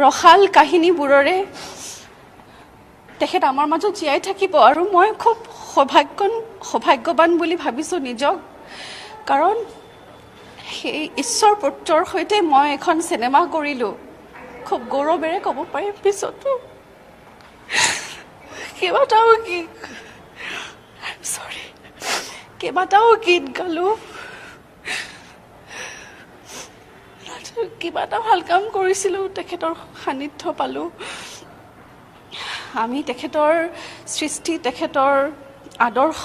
ৰসাল কাহিনীবোৰেৰে তেখেত আমাৰ মাজত জীয়াই থাকিব। আৰু মই খুব সৌভাগ্যৱান বুলি ভাবিছোঁ নিজক, কাৰণ সেই ঈশ্বৰ পুত্ৰৰ সৈতে মই এখন চিনেমা কৰিলোঁ। খুব গৌৰৱেৰে ক'ব পাৰিম। পিছতো কেইবাটাও গীত, কেইবাটাও গীত গালোঁ, কিবা এটা ভাল কাম কৰিছিলোঁ, তেখেতৰ সান্নিধ্য পালোঁ। আমি তেখেতৰ সৃষ্টি, তেখেতৰ আদৰ্শ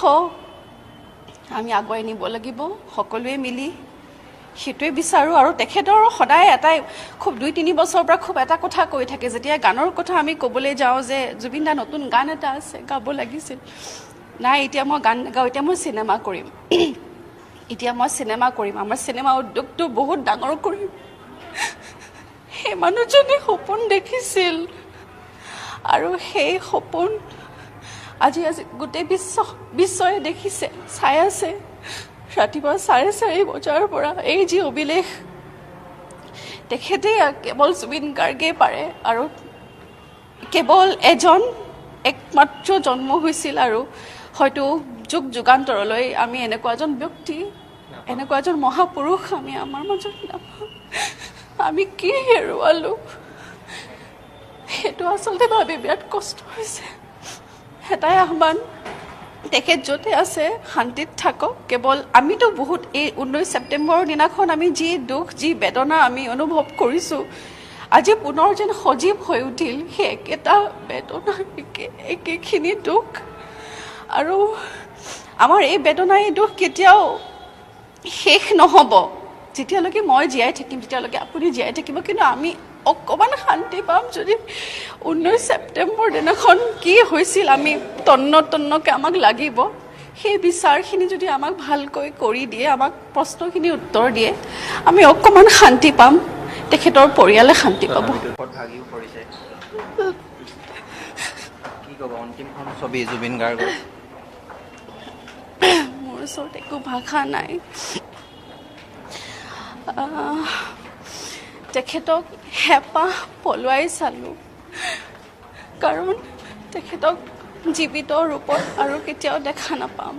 আমি আগুৱাই নিব লাগিব সকলোৱে মিলি, সেইটোৱে বিচাৰোঁ। আৰু তেখেতৰ সদায় এটাই খুব 2-3 বছৰৰ পৰা খুব এটা কথা কৈ থাকে, যেতিয়া গানৰ কথা আমি ক'বলৈ যাওঁ যে জুবিন দা নতুন গান এটা আছে গাব লাগিছিল, নাই এতিয়া মই গান নাগাওঁ, এতিয়া মই চিনেমা কৰিম, এতিয়া মই চিনেমা কৰিম, আমাৰ চিনেমা উদ্যোগটো বহুত ডাঙৰ কৰিম। সেই মানুহজনে সপোন দেখিছিল আৰু সেই সপোন আজি আজি গোটেই বিশ্বই দেখিছে, চাই আছে। ৰাতিপুৱা 4:30 বজাৰ পৰা এই যি অভিলেখ তেখেতে কেৱল জুবিন গাৰ্গেই পাৰে, আৰু কেৱল এজন একমাত্ৰ জন্ম হৈছিল আৰু হয়তো যুগ যুগান্তৰলৈ আমি এনেকুৱা এজন ব্যক্তি, এনেকুৱা এজন মহাপুৰুষ আমি আমাৰ মাজত নাপাওঁ। আমি কি হেৰুৱালোঁ সেইটো আচলতে ভাবি বিৰাট কষ্ট হৈছে। এটাই আহ্বান, তেখেত য'তে আছে শান্তিত থাকক। কেৱল আমিতো বহুত এই 19 ছেপ্টেম্বৰৰ দিনাখন আমি যি দুখ, যি বেদনা আমি অনুভৱ কৰিছোঁ, আজি পুনৰ যেন সজীৱ হৈ উঠিল সেই একেটা বেদনা, একেখিনি দুখ। আৰু আমাৰ এই বেদনা, এই দুখ কেতিয়াও শেষ নহ'ব। যেতিয়ালৈকে মই জীয়াই থাকিম, তেতিয়ালৈকে আপুনি জীয়াই থাকিব, কিন্তু আমি অকণমান শান্তি পাম যদি 19 ছেপ্টেম্বৰ দিনাখন কি হৈছিল আমি তন্ন তন্নকৈ আমাক লাগিব। সেই বিচাৰখিনি যদি আমাক ভালকৈ কৰি দিয়ে, আমাক প্ৰশ্নখিনি উত্তৰ দিয়ে, আমি অকণমান শান্তি পাম, তেখেতৰ পৰিয়ালে শান্তি পাব। ভাগিও পৰিছে। কি ক'ব অন্তিমখন ছবি জুবিন গাৰ্গৰ? মোৰ ওচৰত একো ভাষা নাই। তেখেতক হেঁপাহ পলুৱাই চালোঁ, কাৰণ তেখেতক জীৱিত ৰূপত আৰু কেতিয়াও দেখা নাপাম।